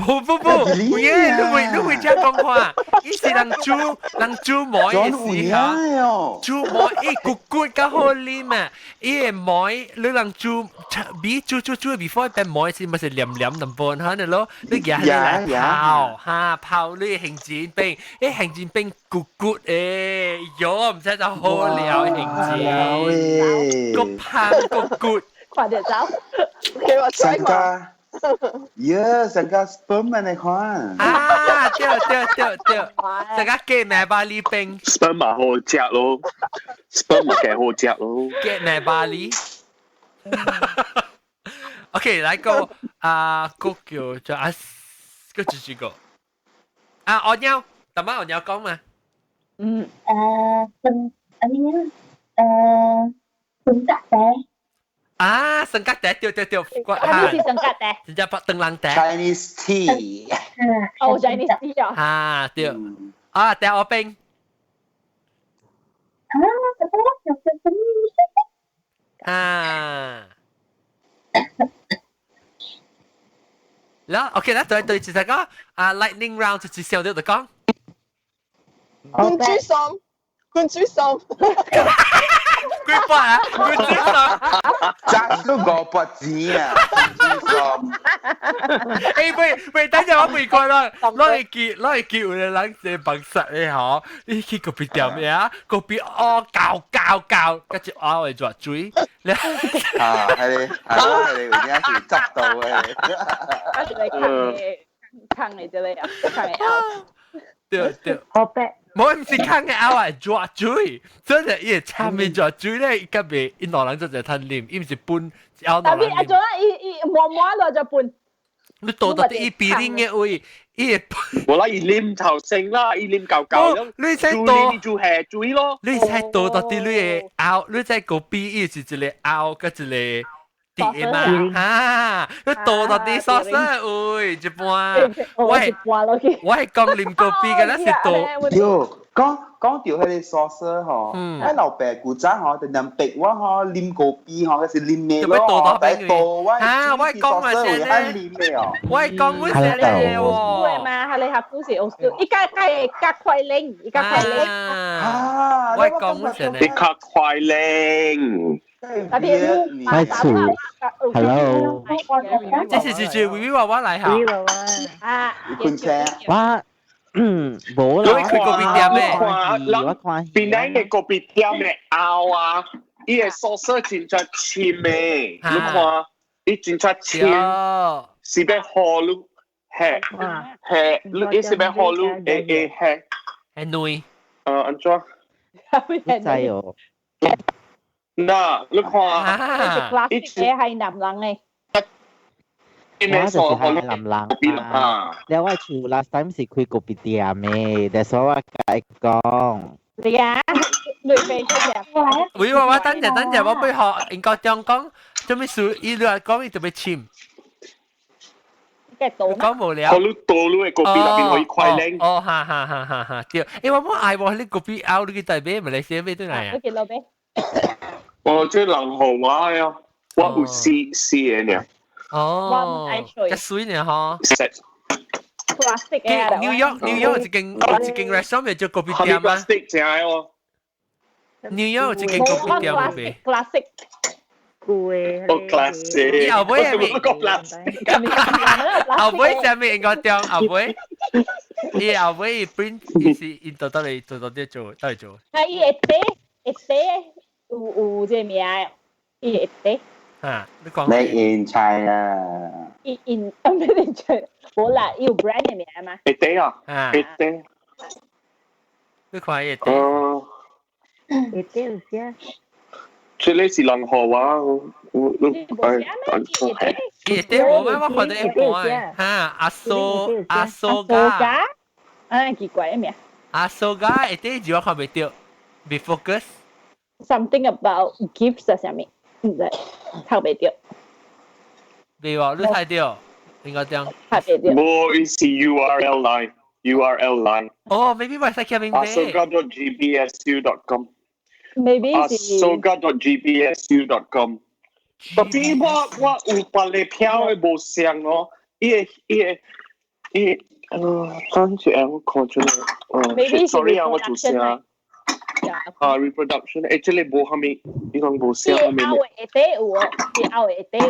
A: 不不不，有影，你會你會這講話，伊是人煮人煮糜的時候，煮糜伊骨骨較好啉啊，伊的糜你人煮米煮煮煮 before 變糜時，咪是黏黏淡薄嚇你咯，你夾起來泡哈泡你杏仁冰，伊杏仁冰骨骨誒，喲唔知就好料杏仁，骨香骨骨。
B: 快點走！
I: 給我猜看。
C: 耶，成個 sperm 你看。
A: 啊，對對對對，成個雞奶巴哩冰。
D: sperm 嘛好食咯，sperm 嘛幾好食咯。
A: 雞奶巴哩。OK，來個啊，個叫做啊，個幾幾個？啊，我鳥，大媽我鳥講嘛。
F: 嗯，誒，分，啊呢，誒。生角茶。
A: 啊，生角茶，對對對，
B: 係咪是生角茶？
A: 真正白長人茶。
C: Chinese tea。
B: 哦，Chinese tea 啊。
A: 啊，對。啊，茶烏冰。
F: 啊，這個
A: 啊。啦，OK 啦，對對，就係講啊，lightning round 就直接就講。
I: 君主心，君主心。
A: 幾百啊？君主心。
C: 賺都500錢啊！君主心。
A: 欸，喂喂，等陣我未過啦，攞嚟記有個人是白實的吼，你去咖啡店呀，咖啡哦搞搞搞，跟住我會做水。
C: 啊，係係係，有影是執到的。
B: 啊，是來坑的，坑的這個啊，坑的拗。
A: 對對。
F: 好白。
A: 無毋是坑的拗啊，抓水，真係伊會參面抓水咧，伊甲袂，伊兩人做一趁啉，伊毋是分拗兩人。
B: 但係阿做啊，伊伊摸摸落就分。
A: 你倒到啲伊鼻頂嘅位，伊會。
D: 無啦，伊啉頭先啦，伊啉夠夠。
A: 你使倒，
D: 你做下水咯。
A: 你使倒到啲你會拗，你使個鼻伊是一個拗，佮一個。啲嘛，啊，你倒到啲sauce 位一半，
B: 我
A: 我係講啉咖啡嘅，咱是倒。
C: 喲，講講到迄個sauce 吼，喺老爸古早吼，就人逼我吼啉咖啡吼，是啉咩咯？倒倒我，
A: 啊，我講嘛先咧，我講我先咧喎。
B: 對嘛，係你合故事，伊家家較快靈，伊較快靈。
C: 啊，
A: 我講我先咧，
D: 伊較快靈。
J: 開始，Hello，
A: 這是是是，微微娃娃來哈。
B: 啊，
C: 困車。
J: 我無啦，
A: 你開咖啡店咩？
J: 我看
D: 邊兩個咖啡店的拗啊，伊個sauce真正深的，你看，伊真正深，是欲予你，嘿，嘿，你伊是欲予你會會嘿，
A: 會軟。
D: 按怎？
J: 你知哦。
D: 嗱，你看，
B: 伊是係男人嘅。
J: 我就是係男人啊！了我厝 last time 是開咖啡店的，但所以我共伊講。
B: 你啊，你飛出嚟。
A: 喂，我等陣等陣，我要學英國中講，做咩事？伊你話講伊特別深。講無聊。
D: 我你倒你的咖啡內邊可以快靚。
A: 哦，哈哈哈哈哈，對。欸，我冇愛喎，你咖啡拗你去台北馬來西亞買轉來啊？
B: 你去落買。
D: 哦，這人予我啊，我有試試的爾。
A: 哦，較水爾吼。
B: Plastic 嘅。
A: New York New York 有一間 restaurant 咪叫咖啡店啊。
D: Plastic 正的哦。
A: New York 有一間咖啡店有
B: Classic。
F: 舊
D: 哦，classic。
A: 後尾係咪？後尾係咪應該點？後尾，伊後尾 print 伊是伊到底做到底做到底做。
B: 啊，伊會底會底有這個名，伊會底。
A: 啊，你講。
C: Made in China。
B: 伊 in made in China，無啦，伊有 brand 的名嘛。
D: 會底啊，會底。
A: 你看伊會底。
D: 哦。
F: 會底有啥？
D: 這個是人予我，我你哎，
A: 伊底無咩？我看到一半哈，阿蘇阿蘇加，
B: 啊，奇怪的名。
A: 阿蘇加會底字我看袂著，未 focus。
B: Something about gifts 啊，啥物？毋知，讀袂著。
A: 未喎，你睇著，應該點？
B: 讀袂著。
D: 無，伊是 URL line，URL line。
A: 哦，maybe 我使聽明白。
D: asoga.gbsu.com。
B: Maybe 是
D: asoga.gbsu.com。特別我有別個票的無相哦，伊個伊個伊個，等陣我看出來。
B: Maybe
D: sorry 啊，我做聲。啊，reproduction，欸，這個無蝦米，伊講無寫蝦米。
B: 伊後會底有哦，伊後會底有。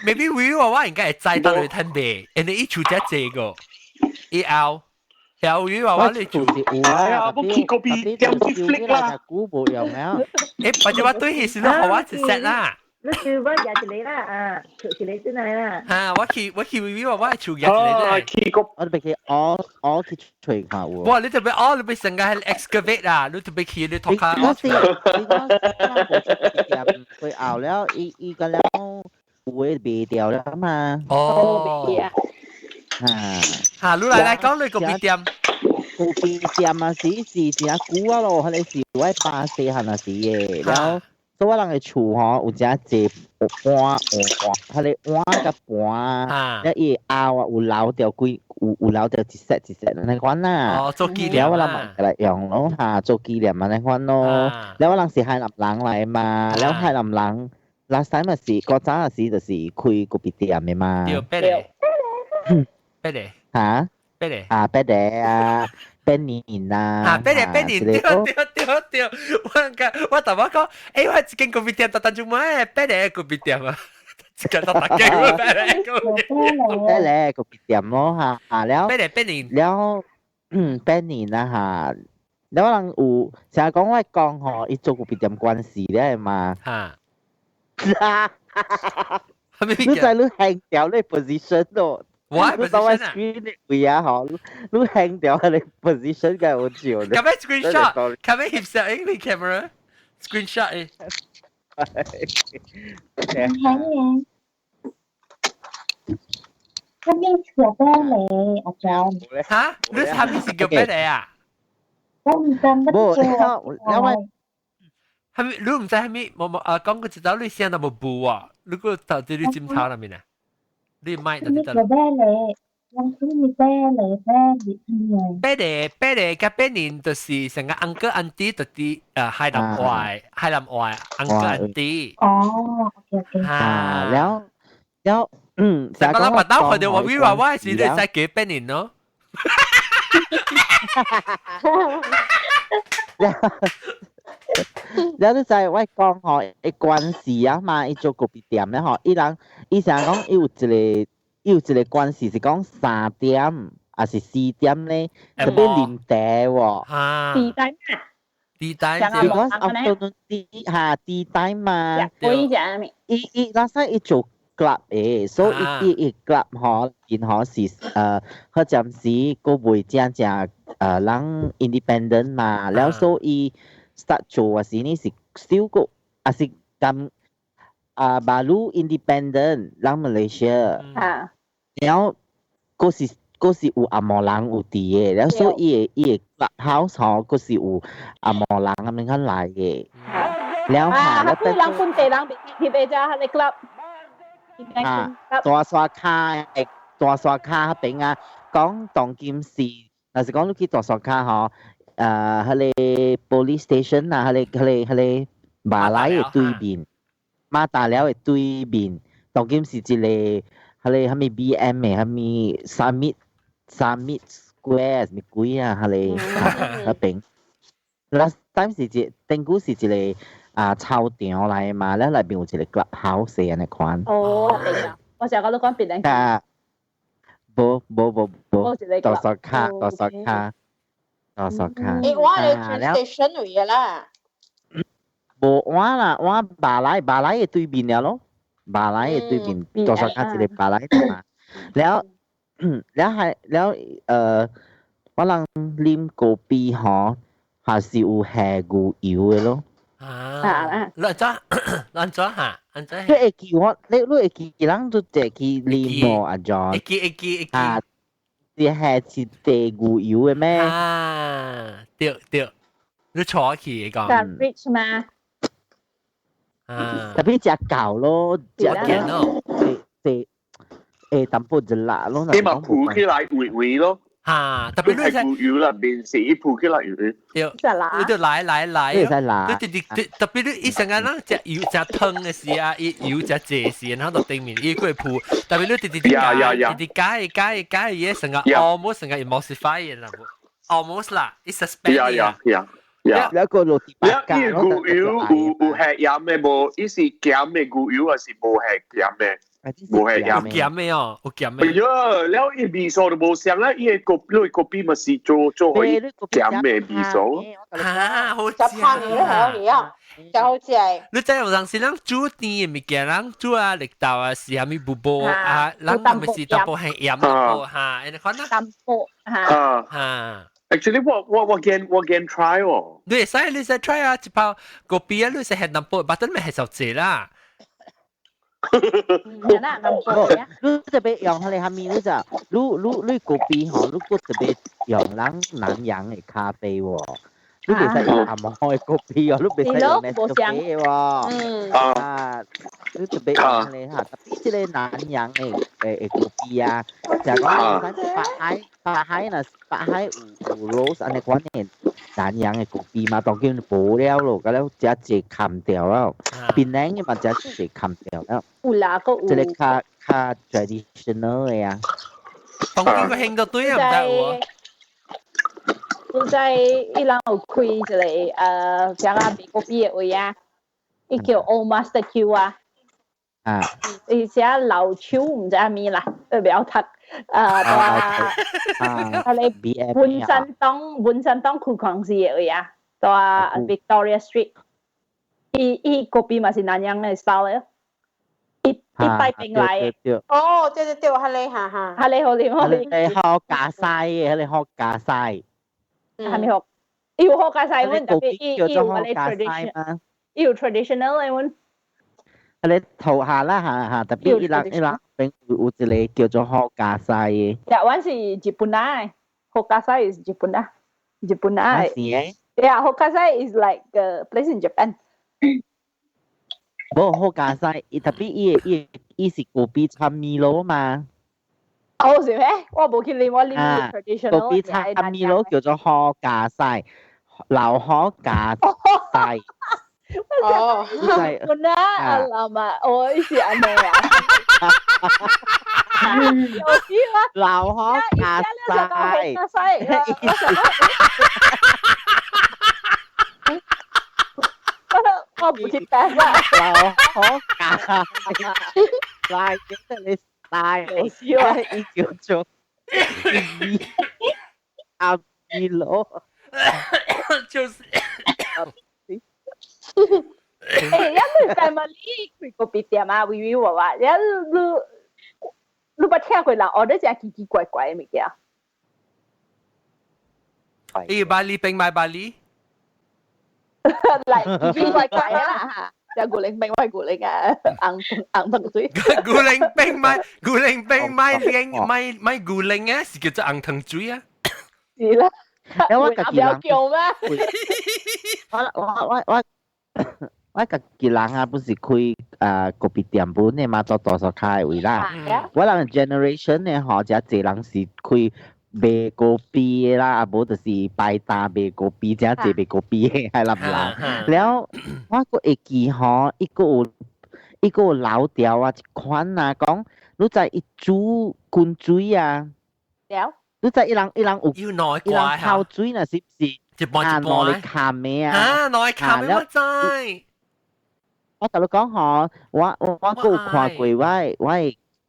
A: Maybe 微我我應該會知道你趁買，因為伊厝遮濟個，伊後。有魚話我你
J: 厝是有啊，
D: 我去嗰邊點去 flick 啦，
J: 估無用啊。
A: 欸，或者我對彼時你予我一 set 啦。
F: 你厝我舉一个啦，啊，厝一个進來啦。
A: 哈，我去微微話我厝舉一個。
D: 去個，
J: 我特別去我去揣看有。
A: 哇！你特別哦，你別成個 excavate 啊，你特別去你托卡。
J: 我是，你講佢熬了，伊伊個了會賣掉了嘛。
A: 哦。
J: 啊！
A: 嚇，你來來講你咖啡店。
J: 咖啡店啊，是是真久啊咯，彼個是我爸細漢啊時的，了所以我人嘅厝吼有誠濟碗碗，彼个碗佮盤，了伊後啊有留著幾有留著一 set 一 set 按呢款啦。
A: 哦，做紀念
J: 了我人嘛來用咯嚇，做紀念按呢款咯。了我人是海南人來嘛，了海南人 last time 是古早時就是開咖啡店的嘛。
A: 對，八个，八个。
J: 嚇？
A: 八個。
J: 啊，八個啊，八年啊。
A: 啊，八個八年，對對對對，我講我頭先講，欸，我一間咖啡店特特做咩？八個咖啡店啊，一間特特間八個咖啡店。
J: 八個咖啡店咯嚇，了。
A: 八個八年。
J: 了，八年啦嚇，了我人有成日講我講吼，伊做咖啡店關係咧嘛。
A: 嚇。
J: 你知你輕掉你 position 咯。
A: 我
J: 你當我 screen 的位啊吼，你輕掉你 position 嘅好笑。
A: 咁樣 screenshot，咁樣翕相影你 camera screenshot 誒。
F: 唔係嘅，咁邊叫啤梨阿 John？
A: 嚇？你下面是叫啤梨啊？
F: 我唔知乜
J: 冇，
F: 做。
J: 因為
A: 係咪你唔知係咪？冇冇啊？講個一道你聲都冇補啊！你個頭這你枕頭那邊啊？你咪就
F: 得。叫啤梨，我中意啤梨啤梨。
A: 啤梨啤梨佮啤年就是成個 uncle auntie 就啲海南話海南話 uncle auntie。
F: 哦，OK OK。
J: 啊，了了，嗯，
A: 成個老闆看到我以為我是你在叫啤年咯。
J: 了你知我講吼，伊關係啊嘛，伊做咖啡店咧吼，伊人伊成日講伊有一個，伊有一個關係是講3點還是4點咧，特別啉茶喎。
A: 啊。
B: Tea time 啊。
A: Tea time。
J: Because afternoon tea 嚇 tea time 嘛。
B: 可以食咩？
J: 伊伊那時伊做 club 的，所以伊伊伊 club 吼，然後是好暫時閣未正正人 independent 嘛，了所以。start 做啊時呢是 still 個，啊是咁啊 baru independent 人 Malaysia，
B: 啊，
J: 然後嗰時嗰時有紅毛人有佇的，然後所以伊個伊個 clubhouse 吼，嗰時有紅毛人咁樣來的，然後
B: 啊，人本地人入去遮彼個 club，
J: 啊，大沙跤的大沙跤彼邊啊，講當今時，若是講你去大沙跤吼。彼個 police station 啊，彼個彼個彼個馬來的對面，馬達寮的對面，當今是一個彼個啥物 BM 的啥物 Summit Square 啥物鬼啊，彼個彼邊。Last time 是一頂久是一個啊操場來嘛，了內面有一個 clubhouse 按呢款。
B: 哦，明啊！我成日講都講別人。
J: 啊，無無無無，大沙跤大沙跤。大沙跤。
H: 欸，我係 train station 位啦。
J: 無我啦，我馬來馬來的對面了咯，馬來的對面，大沙跤一個馬來嘛。了，了還了我人啉咖啡吼，還是有下牛油的咯。
A: 啊，你怎你怎嚇？你怎？
J: 你會記我，你你會記人都坐去啉無阿 John？
A: 會記會記會記。
J: 啊！是下是地牛油的咩？
A: 啊，對對，你坐去講。
B: 但 rich 嘛？
A: 啊，
J: 特別食狗咯，食
A: 咯，
J: 食誒淡薄就辣咯。
D: 你嘛鋪起來圍圍咯。
A: 嚇，特別你
D: 係牛油啦，面是伊鋪起來圍圍。
A: 對，你就來來來，你直直特別你一成間咱食油食湯的時啊，伊油食濟時，然後就頂面伊過鋪，特別你直直加，直直加加加伊成個 almost 成個 emulsify 啦，almost 啦，伊 suspend
D: 呀呀呀呀！
J: 一個落地
D: 了，伊牛油有有下鹽的無？伊是鹹的牛油還是無下鹹的？無係
A: 鹹鹹的哦，有鹹的。
D: 哎呀，了伊味素都無相啦，伊個咖咖啡嘛是做做予伊鹹的味素。
A: 啊，好食。
H: 食胖嘅好你啊，真好食。
A: 你知有陣時咱煮甜的物件，咱煮啊綠豆啊，是啥物布布啊，咱咪是淡薄係鹽淡薄嚇，你看啦。
B: 淡薄嚇。
A: 嚇。
D: Actually，我我我見我見 try 喎。
A: 你會使你使 try 啊，一包咖啡啊，你使係淡薄，巴等咪係受濟啦。
J: 你特別用彼個蝦米？你知？你你你咖啡吼，你閣特別用人南洋的咖啡喎。你袂使用紅毛的咖啡哦，你袂使用 Nescafe 喎。啊，你特別用咧嚇，特別這個南洋的咖啡啊，就講咱北海北海若北海有 rose 按呢款的南洋的咖啡嘛，當今無了咯，佮了誠濟砍掉了，檳榔的嘛誠濟砍掉了。
B: 有啦，閣有。
J: 這個較較 traditional 的啊。
A: 當今個興到對啊，毋知有無？
B: 有在伊人有開一個啥啊賣咖啡的位啊，伊叫 Old Master Q 啊。
J: 啊。
B: 伊寫老手毋知啥物啦，袂曉讀。啊，彼个文山東區公司的位啊，佇 Victoria Street。伊咖啡嘛是南洋的 style 的。伊擺冰來
J: 的。
H: 哦，對對對，彼个哈哈。
B: 彼個好啉好啉。
J: 彼個客家西的，彼個客家西。
B: 係咪學？伊有客家西阮，特別伊有個 tradition，伊有 traditional 的阮。
J: 彼個頭下啦嚇嚇，特別伊人邊有一個叫做客家西的。
B: 台灣是日本仔，客家西是日本仔，日本仔。
J: 是的。
B: Yeah, 客家西 is like a place in Japan.
J: 無客家西，伊特別伊是咖啡摻米露嘛。
B: 哦，是咩？我無去啉，我啉 traditional。
J: 咖啡摻米露叫做客家西，老客家西。
B: 哦，日本仔啊，老嘛，哦，伊是按呢啊。有啲啦，
J: 老客家西。
B: 客家西。我唔記得啦。
J: 老客家來，記得你來，伊叫做阿米羅，
A: 就是。
B: 欸，一你 family 開咖啡店啊，微微娃娃，一你捌聽過人 order 隻奇奇怪怪的物件？
A: 伊巴厘冰買巴厘。
B: 嚟奇奇怪怪啦嚇，有古靈冰咪古靈啊，紅紅糖水。
A: 古靈冰咪古靈冰咪靈咪咪古靈啊，是叫做紅糖水啊。
B: 是啦。
J: 因為我家己人，
B: 叫咩？
J: 我家己人啊，不是開咖啡店本的嘛，做大沙跤的位啦。我人 generation 的吼，誠濟人是開賣咖啡的啦，啊無就是擺檔賣咖啡，誠濟賣咖啡的，係啦唔啦？了，我閣會記吼，伊閣有老調啊，一款啊，講你知伊煮滾水啊？
B: 了。
J: 你知伊人有
A: 伊人
J: 泡水若是毋是？
A: 一半一半。
J: 攞嚟冚的啊！
A: 啊，攞嚟冚的我知。
J: 我共你講吼，我閣有看過我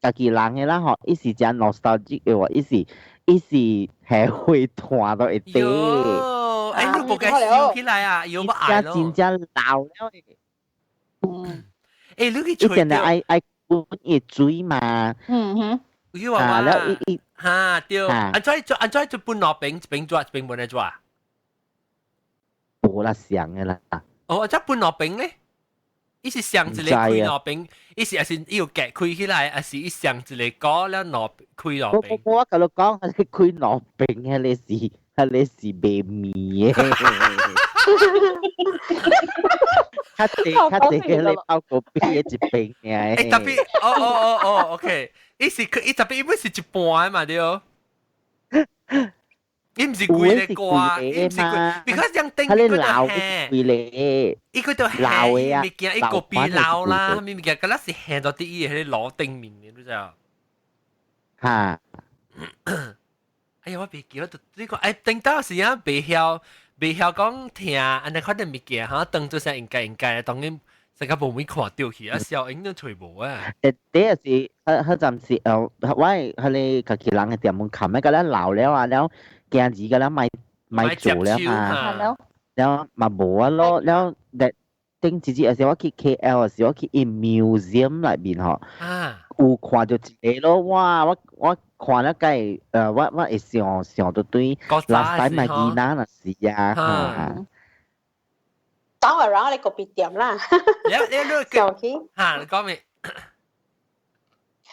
J: 家己人的啦吼，伊是誠 nostalgic 的喎，伊是下火炭都會得。
A: 喲，欸，你無共燒起來啊？有無愛咯？
J: 真正老了的。
B: 嗯。
A: 欸，你去揣
J: 著。以前愛滾伊水嘛。
B: 嗯哼。
A: 有啊，了伊哈對，按怎做按怎做分兩邊，一邊做一邊無咧做？
J: 無啦，上的啦。
A: 哦，這分兩邊咧？伊是上一個開兩邊，伊是還是伊有隔開起來，還是伊上一個果了兩開兩邊？
J: 我共你講，彼個開兩邊，彼個是賣麵的。較濟較濟，彼個泡咖啡的一邊爾。
A: 欸，特別，哦哦哦哦，OK。伊是伊特別伊本是一半的嘛對？伊毋是規个歌，伊毋是規，because 樣頂
J: 伊個就輕，
A: 伊個就輕物件，伊咖啡老啦，啥物物件，敢若是輕到佇伊彼個爐頂面的，你知無？
J: 哈！
A: 哎呀，我袂記，我就你講，哎，頂到時啊，袂曉講聽，按呢款的物件，哈，當做啥應該應該，當然。成個無咪看著去，啊，小英都揣無啊。
J: 欸，第一是，彼陣時，我彼個家己人的店門口，甲咱老了啊，了囝兒甲咱莫做了嘛，了嘛無啊咯，了頂一日，時我去 KL 時，我去伊 museum 內面吼，有看著一個咯，哇！我看了該，我會想到對，last time 嘛囡仔若是啊。
H: 當我讓你咖啡店啦。
A: 你
H: 小氣。
A: 嚇，你講咩？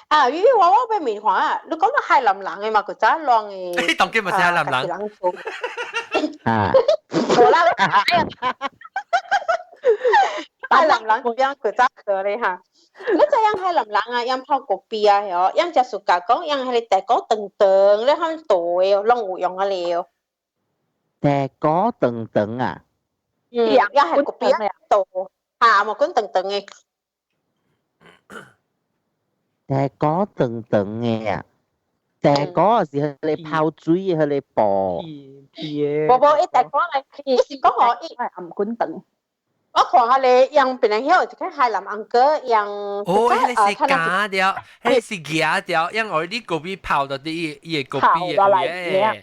H: 啊，因為我欲問看啊，你講到海南人的嘛，古早亂的。
A: 你當今嘛是海南人？
H: 啊。無啦，海南人邊佢早做咧哈。你知樣海南人啊，飲泡咖啡啊，嗬，飲只暑假講，飲迄個茶果長長，你看大的，攏有用啊了。
J: 茶果長長啊？
H: 嗯，也係咖啡大，嚇，無講長長的。
J: 茶果長長的啊？茶果是彼个泡水的彼个布。
H: 無無，伊茶果來，伊是講吼，伊
B: 係頷頸長。
H: 我看下咧，用別人曉一個海南 uncle 用。
A: 哦，彼个是假掉，彼个是假掉，因為你咖啡泡到啲伊個咖啡嘅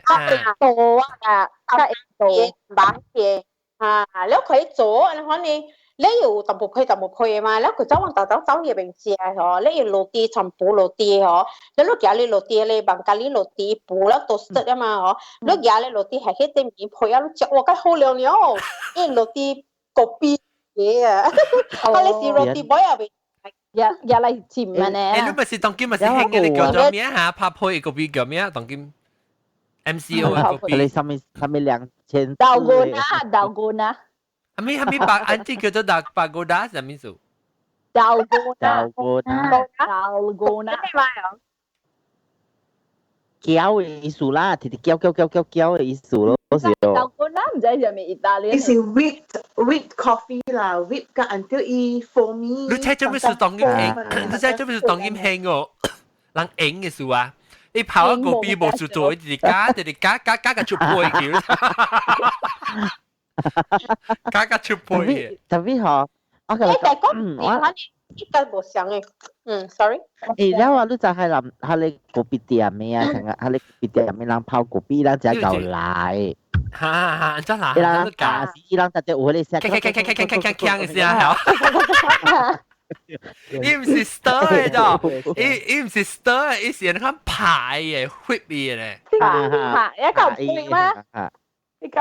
B: 啊，多啊，較多，
H: 白嘅啊，了可以做，安尼款呢，你有淡薄配淡薄配嘛，了佢走往豆豆走入邊食吼，你有落地全部落地吼，你落夾你落地咧，放咖喱落地布了都食啊嘛吼，你夾你落地係去對面配啊，你食哇，較好料了，伊落地咖啡嘅啊，啊你是落地杯啊未？
B: 也也來佔啊呢？
A: 欸，你唔是當今咪是興嘅，你叫做咩嚇？拍配咖啡叫咩？當今 MCO 啊，咖啡。
J: 你上面上面2000。
B: 豆干啊，豆干啊。
A: 係咪係咪白安這叫做大白高達什麼意思？
B: 豆干
J: 豆干
B: 豆干啊！
J: 攪的意思啦，直直攪攪攪攪攪的意思咯，是哦。
B: 豆干啦，毋知係咪意大利？
G: 伊是 whipped coffee 啦，whip 甲 until 伊 foamy。
A: 你睇做咩事當今興？你睇做咩事當今興哦？人影嘅事啊！你跑一個邊無事做，直直加，直直加加加個出配橋。加加出配嘅。
J: 特別嗬，我
H: 你大哥，我反正一個無相嘅，嗯，sorry。
J: 欸，了啊，你知海南，彼个咖啡店的啊，像啊，彼个咖啡店的人泡咖啡，咱才夠來。
A: 哈哈，真啦，
J: 伊人教是伊人特別有彼个聲，
A: 鏘鏘鏘鏘鏘鏘鏘嘅聲，係。伊毋是 stir 的，伊伊毋是 stir，伊是按拍的，whip 的咧。
B: 拍一嚿配嗎？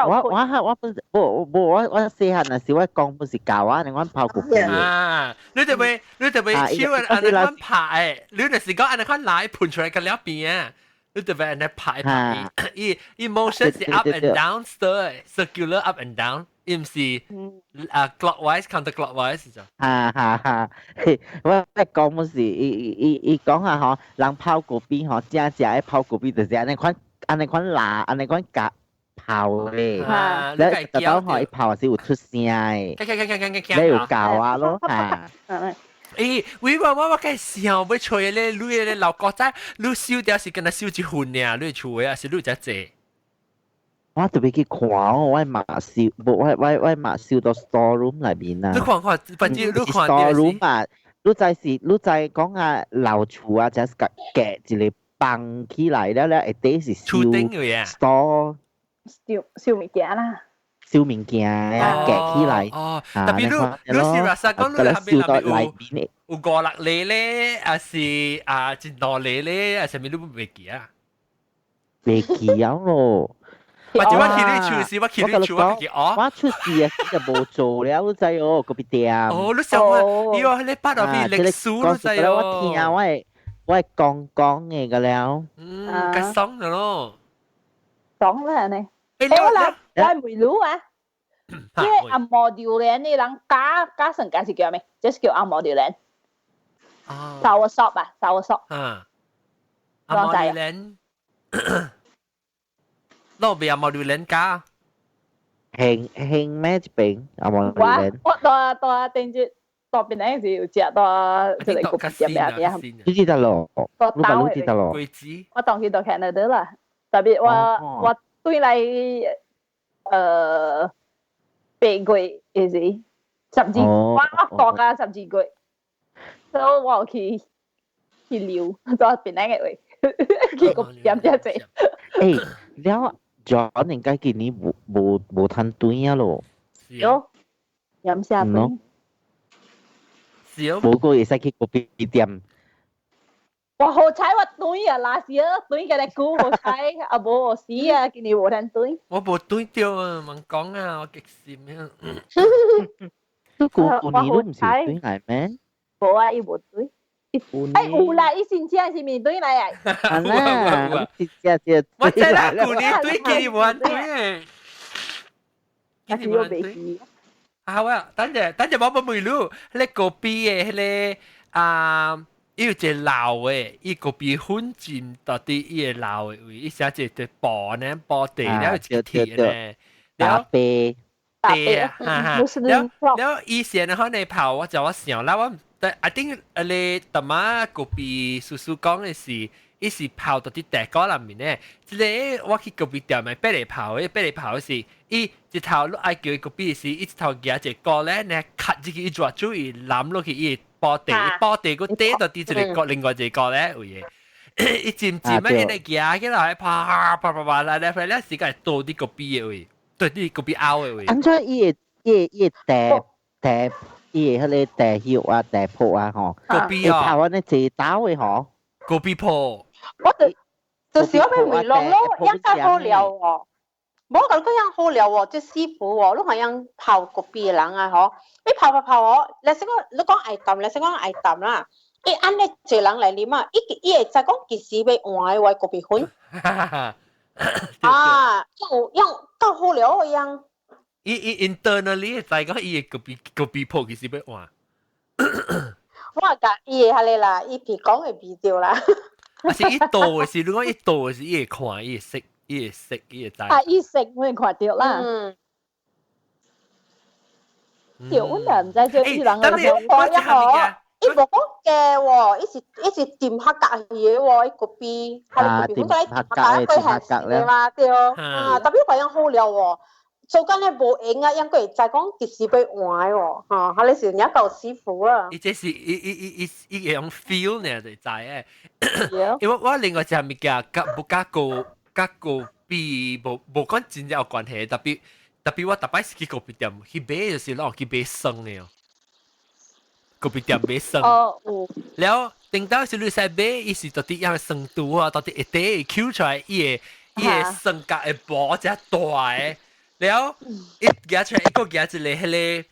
J: 我我我本無無我我細漢若是我講本是教我，你講泡咖啡。
A: 啊！你就會你就會手按呢款拍的，你就是講按呢款來噴出來個了邊啊！你就會按呢拍拍，伊伊 motion 是 up and down stir，circular up and down，伊毋是啊 clockwise counterclockwise 就。
J: 哈哈哈！我講本是伊伊伊伊講啊吼，人泡咖啡吼，正正的泡咖啡就是按呢款按呢款拉，按呢款夾。泡咧，你特登可以泡是有出聲的，你有教啊咯嚇。
A: 欸，喂我我我計想欲揣咧，你咧老國仔，你燒掉是敢若燒一份爾，你厝的還是你遮濟？
J: 我特別去看哦，我嘛燒，無我我我嘛燒到 store room 內面啊。
A: 你看看，反正你看
J: store room 啊，你知是你知講啊，老厝啊，就是夾一個放起來了了，下底是
A: 燒
J: store。
B: 燒燒物件啦，
J: 燒物件啊，夾起來。
A: 哦，特別你你是話實講你下邊那邊有有五六個咧，還是啊一兩個咧，還是啥物你袂記啊？
J: 袂記啊咯。
A: 或者我去你厝時，我去你厝，我記哦。
J: 我出事啊，就無做了，你知哦，咖啡店。
A: 哦，你想我，伊話你擺落去歷史，你知哦。
J: 我聽我會我會講講的個了。
A: 嗯，較爽了咯。
B: 爽啦呢。欸，我來來問你啊，這個紅毛榴蓮的人加加成加是叫咩？這是叫紅毛榴蓮。
A: 哦。
B: soursop 啊，soursop。
A: 啊。紅毛榴蓮。攞邊紅毛榴蓮加？
J: 興興咩一邊紅毛榴蓮？
B: 我我到頂日到邊個是有食到這個咖啡店咩咩？
J: 你記得咯？你把你記得咯？
B: 我當時到 Canada 啦，特別我我。對來，8月的時，12，我我大家12月，所以我有去去溜，到邊個位，去個點遮濟。
J: 欸，了，John 應該今年無無無趁轉啊咯。
B: 有，飲啥杯？
A: 是哦。
J: 無過會使去咖啡店。
B: 我好彩我轉啊，那時啊轉個來久好彩，啊無死啊，今年無通轉。
A: 我無轉著啊，莫講啊，我激心啊。
J: 你舊舊年都毋是轉來咩？
B: 無啊，伊無轉。哎有啦，伊真正是面對來啊。
J: 啊啦，真正
A: 我知啦，舊年轉，今年無通轉。
B: 但是我袂記。
A: 啊，我等陣等陣我冇問你，彼個咖啡的彼个啊，伊有一个老的，伊咖啡粉浸到底伊會老的位，伊寫一個布呢，布地了有一個鐵呢，了
J: 啡
A: 對啊，哈哈，了了以前的可能泡我就我想啦，我但 I think 你大媽咖啡叔叔講的是，伊是泡到佇地瓜內面呢，這个我去咖啡店的白來泡的，白來泡的是，伊一頭你愛叫伊咖啡時，伊一頭舉一個鍋咧，呢卡入去伊抓住伊攬落去伊煲地，煲地閣底到佇一個鍋，另外一個鍋咧有的。伊漸漸仔伊咧舉起來，啪啪啪啪來來來，了時間會倒佇咖啡的位，對佇咖啡拗的位。
J: 按怎伊會伊會伊會茶茶伊會彼個茶葉啊茶鋪啊吼，
A: 咖啡啊，
J: 泡安尼濟豆的吼，
A: 咖啡鋪。
H: 我就就是我欲問囉，樣較好料哦。無講個樣好料哦，這師傅哦，你看樣泡咖啡的人啊吼，你泡泡泡哦，你先講你講愛淡，你先講愛淡啦。伊按呢濟人來啉啊，伊伊會知講幾時欲換的咖啡粉。啊，樣樣夠好料哦樣。
A: 伊伊 internally 會知講伊的咖啡咖啡鋪幾時欲換。
H: 我共伊會彼个啦，伊譬講會袂著啦。
A: 啊是伊倒的是，你講伊倒的是，伊會看，伊會識，伊會識，伊會知。
B: 啊，伊識我會看著啦。對，阮也毋知這伊人
A: 個。
H: 我一吼，伊無講假喎，伊是伊是掂客家去的喎，伊咖啡，係咖啡，本來掂客家，佢係的嘛，對。啊，特別樣好料喎。做緊咧無閒啊，應該會知講幾時欲換的喎，吼，彼个是領夠師傅啊。
A: 伊這是伊伊伊伊伊會用 feel 呢，就知的。因為我另外一項物件，佮無佮咖佮咖啡無無講真正有關係，特別特別我逐擺是去咖啡店去買，就是攏去買酸的哦。咖啡店買酸。
B: 哦，有。
A: 了，頂到時你使買，伊是到底樣酸度啊，到底一塊會抾出來，伊的伊的酸角會薄遮大的。了，伊舉出來，伊閣舉一个彼个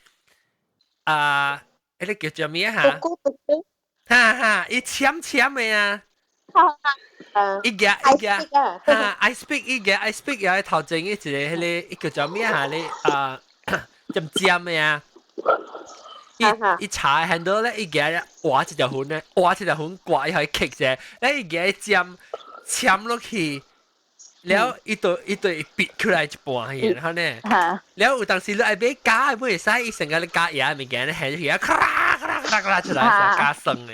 A: 啊，彼个叫做咩哈？哈哈，伊淺淺的啊。伊舉伊舉，哈，ice pick 伊舉 ice pick 也頭前伊一个彼个，伊叫做咩哈？咧啊，尖尖的啊。伊伊搽 handle 咧，伊舉挖一條粉咧，挖一條粉掛伊予伊吸者，咧伊舉尖攕落去。了，伊就伊就會癟出來一半去，然後呢，了有當時你愛買加，不會使，伊成個咧加鹽物件咧，下去啊，咔啦咔啦咔啦出來，成加酸的。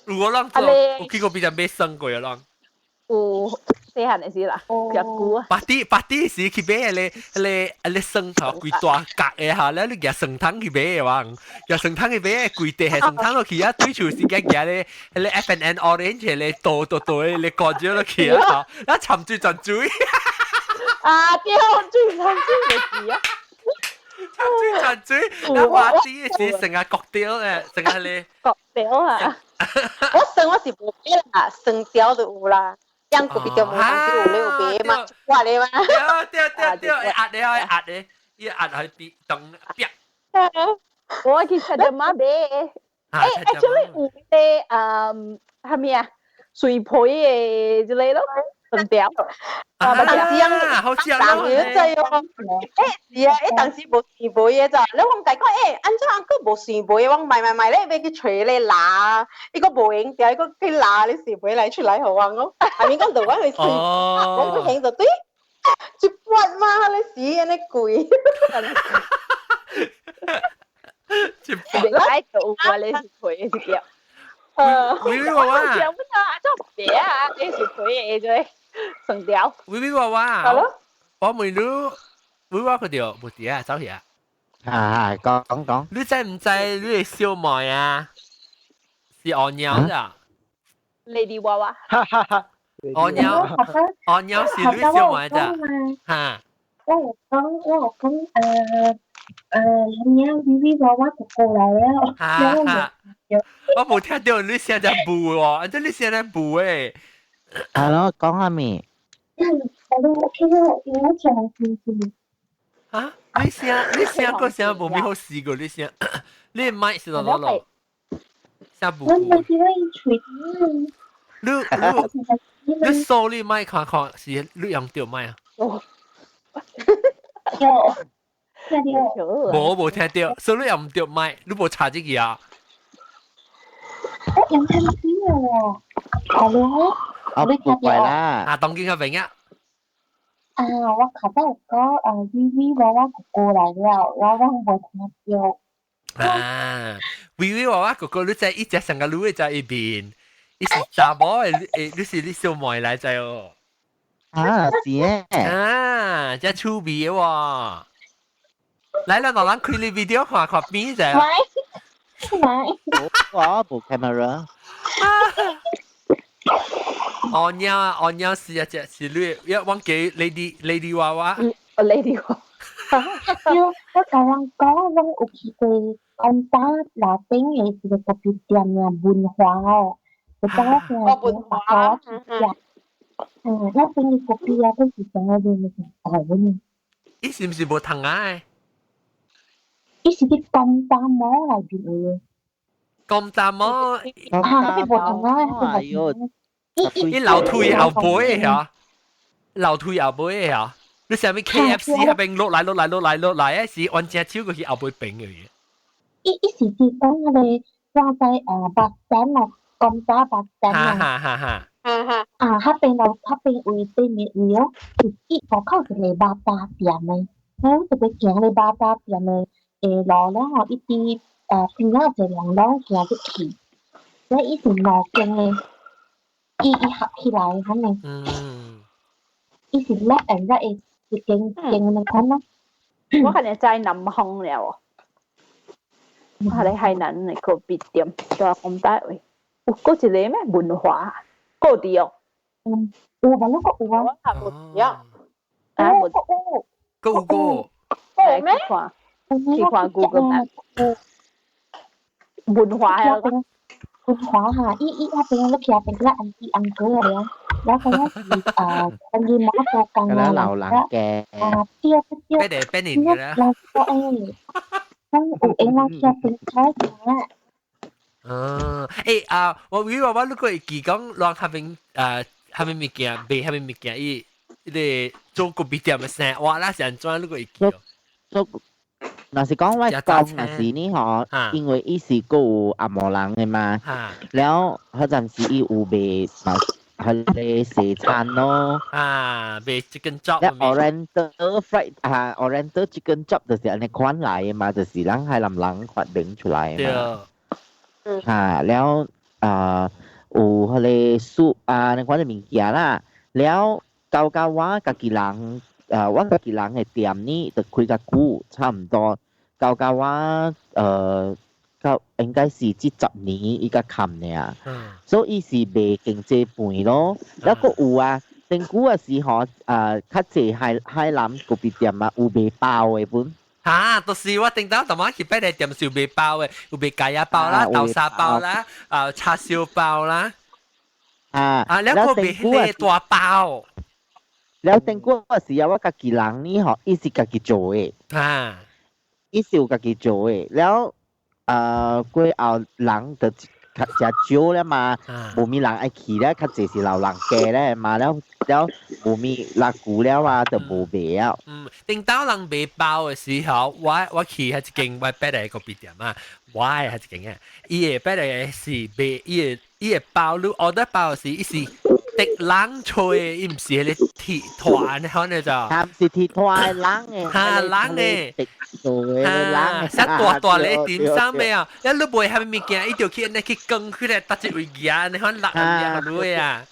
A: 有我攏做，有去過比較買酸過啊攏。
B: 有細漢的時啦，較久啊。
A: 白啲白啲時去買彼个彼个彼个蒜頭規大角的哈，了你舉蒜湯去買的話，舉蒜湯去買，規地係蒜湯落去啊，對厝時間舉咧彼个 F and N orange 咧倒倒倒的咧乾椒落去啊，了沉水浸水。
B: 啊對，水浸水袂記啊。
A: 沉水浸水，了白啲時成個焗掉咧，成個咧。
B: 焗掉啊！
H: 我蒜我是無買啦，蒜條就有啦。樣咖啡店無當時有咧有賣嘛，一掛咧嘛。
A: 對對對，會壓咧，會壓咧，伊壓去邊當壁。
B: 我去食隻馬買。欸，actually 有咧，嗯，啥物啊？水皮的這个咯，蒜條。
A: 啊，
H: 當時樣，
A: 好食
H: 咯。欸，是啊，欸，當時無蒜皮的咋？你我共伊講，欸，按怎按閣無蒜皮？我買買買咧，欲去揣咧拿，伊閣無閒著，伊閣去拿咧蒜皮來出來予我講。阿明講就我去蒜，我不行就對，一半嘛，彼時按呢貴。
A: 一半。
B: 來就有我咧蒜皮的一條。
A: 微微娃娃，
B: 想不到啊，做別啊，你蒜皮的這蒜條。
A: 微微娃娃，
B: 好咯。
A: 我問你，微娃佢條無佇啊，走去啊。
J: 啊，講講。
A: 你知毋知你的小妹啊？是鴯鳥咋
B: ？Lady 娃娃。
E: 哈哈哈。
A: 鴯鳥，鴯鳥是你小妹咋？哈。
F: 我有講，我有講，人家微微娃娃就過來了。
A: 哈哈。我無聽著你聲只霧喎，按怎你聲咧霧的？
J: 係咯，講下面。
F: 我聽我我講清楚。
A: 啊！你聲你聲個聲無咪好試過，你聲你的麥是落落落，聲霧。
F: 我冇聽到伊喙。
A: 你你你掃你麥看看是你用著麥啊？
F: 到，聽到。
A: 無無聽到，所以你又毋著麥，你無插這個啊？
F: 我用聽到喎，係咯。
J: 啊，唔怪啦。
A: 啊，當今較明啊。
F: 啊，我較早有講啊，微微娃娃哥哥來了，我我無聽到。
A: 啊，微微娃娃哥哥，你知伊隻上個女在一邊，伊是查某的，誒，你是你小妹來在哦。
J: 啊，是誒。
A: 啊，這趣味的喎。來啦，老人開你 video 看看邊者。
F: 喂喂。
J: 我無 camera。
A: 哦娘啊，哦娘是一隻是你，一忘記 lady lady 娃娃。
B: lady 娃。
F: 我共人講，我有去過江打樓頂的一個咖啡店啊，文華哦，有當我聽
H: 文華，
F: 嗯，那邊的咖啡啊，都是上個面的大阮。
A: 伊是毋是無糖啊？
F: 伊是佇江打摩內面的。
A: 江打摩。
F: 啊，彼無糖啊，
J: 哎喲。
A: 伊樓梯後背嚇，樓梯後背嚇。你啥物 KFC 彼邊落來落來落來落來，是按正手過去後背邊嘅。
F: 伊伊是佇講彼個我在巴山咯，江打巴山
A: 啊。哈哈哈。
F: 啊，彼邊樓彼邊位對面位哦，是伊路口一個肉燥店的，我特別行咧肉燥店的下路了吼，伊佇邊仔一個人攏行入去，所以伊是五間的，伊伊合起來按呢。伊是 left and right 的一間間那款咯。
B: 我可能在南方了哦，我係海南的咖啡店，就講大位，有閣一個咩文華，閣佇哦。
F: 嗯，有吧？那個有啊。
H: 有。
B: 啊，
F: 有。
A: 閣有個。
B: 有咩？去看 Google Map。文華啊。
F: 文華哈，伊伊彼邊你去彼邊個 auntie uncle 了，然後嗰是關於摩托工啊，
J: 老人嘅。
F: 啊，對對。
A: 邊個邊年嘅咧？
F: 老誒，我有閒我去邊睇下。
A: 嗯，誒啊，我以為我如果會記講，亂彼邊啊，彼邊物件賣彼邊物件，伊伊個做咖啡店的生活啦是按怎？如果會記哦。
J: 做，若是講我講，若是呢吼，因為伊是閣有紅毛人的嘛，了彼陣時伊有賣嘛，彼个西餐咯。
A: 啊，賣 chicken chop。
J: 了 Oriental fried 啊，Oriental chicken chop 就是按呢款來的嘛，就是咱海南人發明出來的嘛。
A: 對。
J: 啊，了啊，有彼个 soup 啊，那款的物件啦，了到到我家己人，啊，我家己人的店呢，就開較久，差毋多。到到我到應該是這10年伊才冚爾，所以是賣經濟飯咯。了閣有啊，頂久啊是吼，啊，較濟海海南咖啡店啊，有賣包的本。
A: 嚇，就是我頂到頭晚去別个店是有賣包的，有賣咖椰包啦、豆沙包啦、啊叉燒包啦。
J: 啊，
A: 啊，了閣賣彼個大包。
J: 了頂久時啊，我家己人呢吼，伊是家己做的。
A: 啊。
J: 伊是有家己做的，了過後人就較誠少了嘛，無物人愛去咧，較濟是老人家咧嘛，了了無物落久了啊，就無賣了。
A: 嗯，頂到人賣包的時候，我我去彼一間我別个咖啡店啊，我的彼一間啊，伊的別个是賣伊的伊的包，你 order 包時，伊是滴冷吹，伊毋是彼个鐵團，可能就。
J: 毋是鐵團，冷的。
A: 哈，冷的。
J: 做的冷。
A: 啥大大咧點心的啊！一你賣啥物物件，伊就去按呢去扛起來，搭一位夾，你看落落落啊！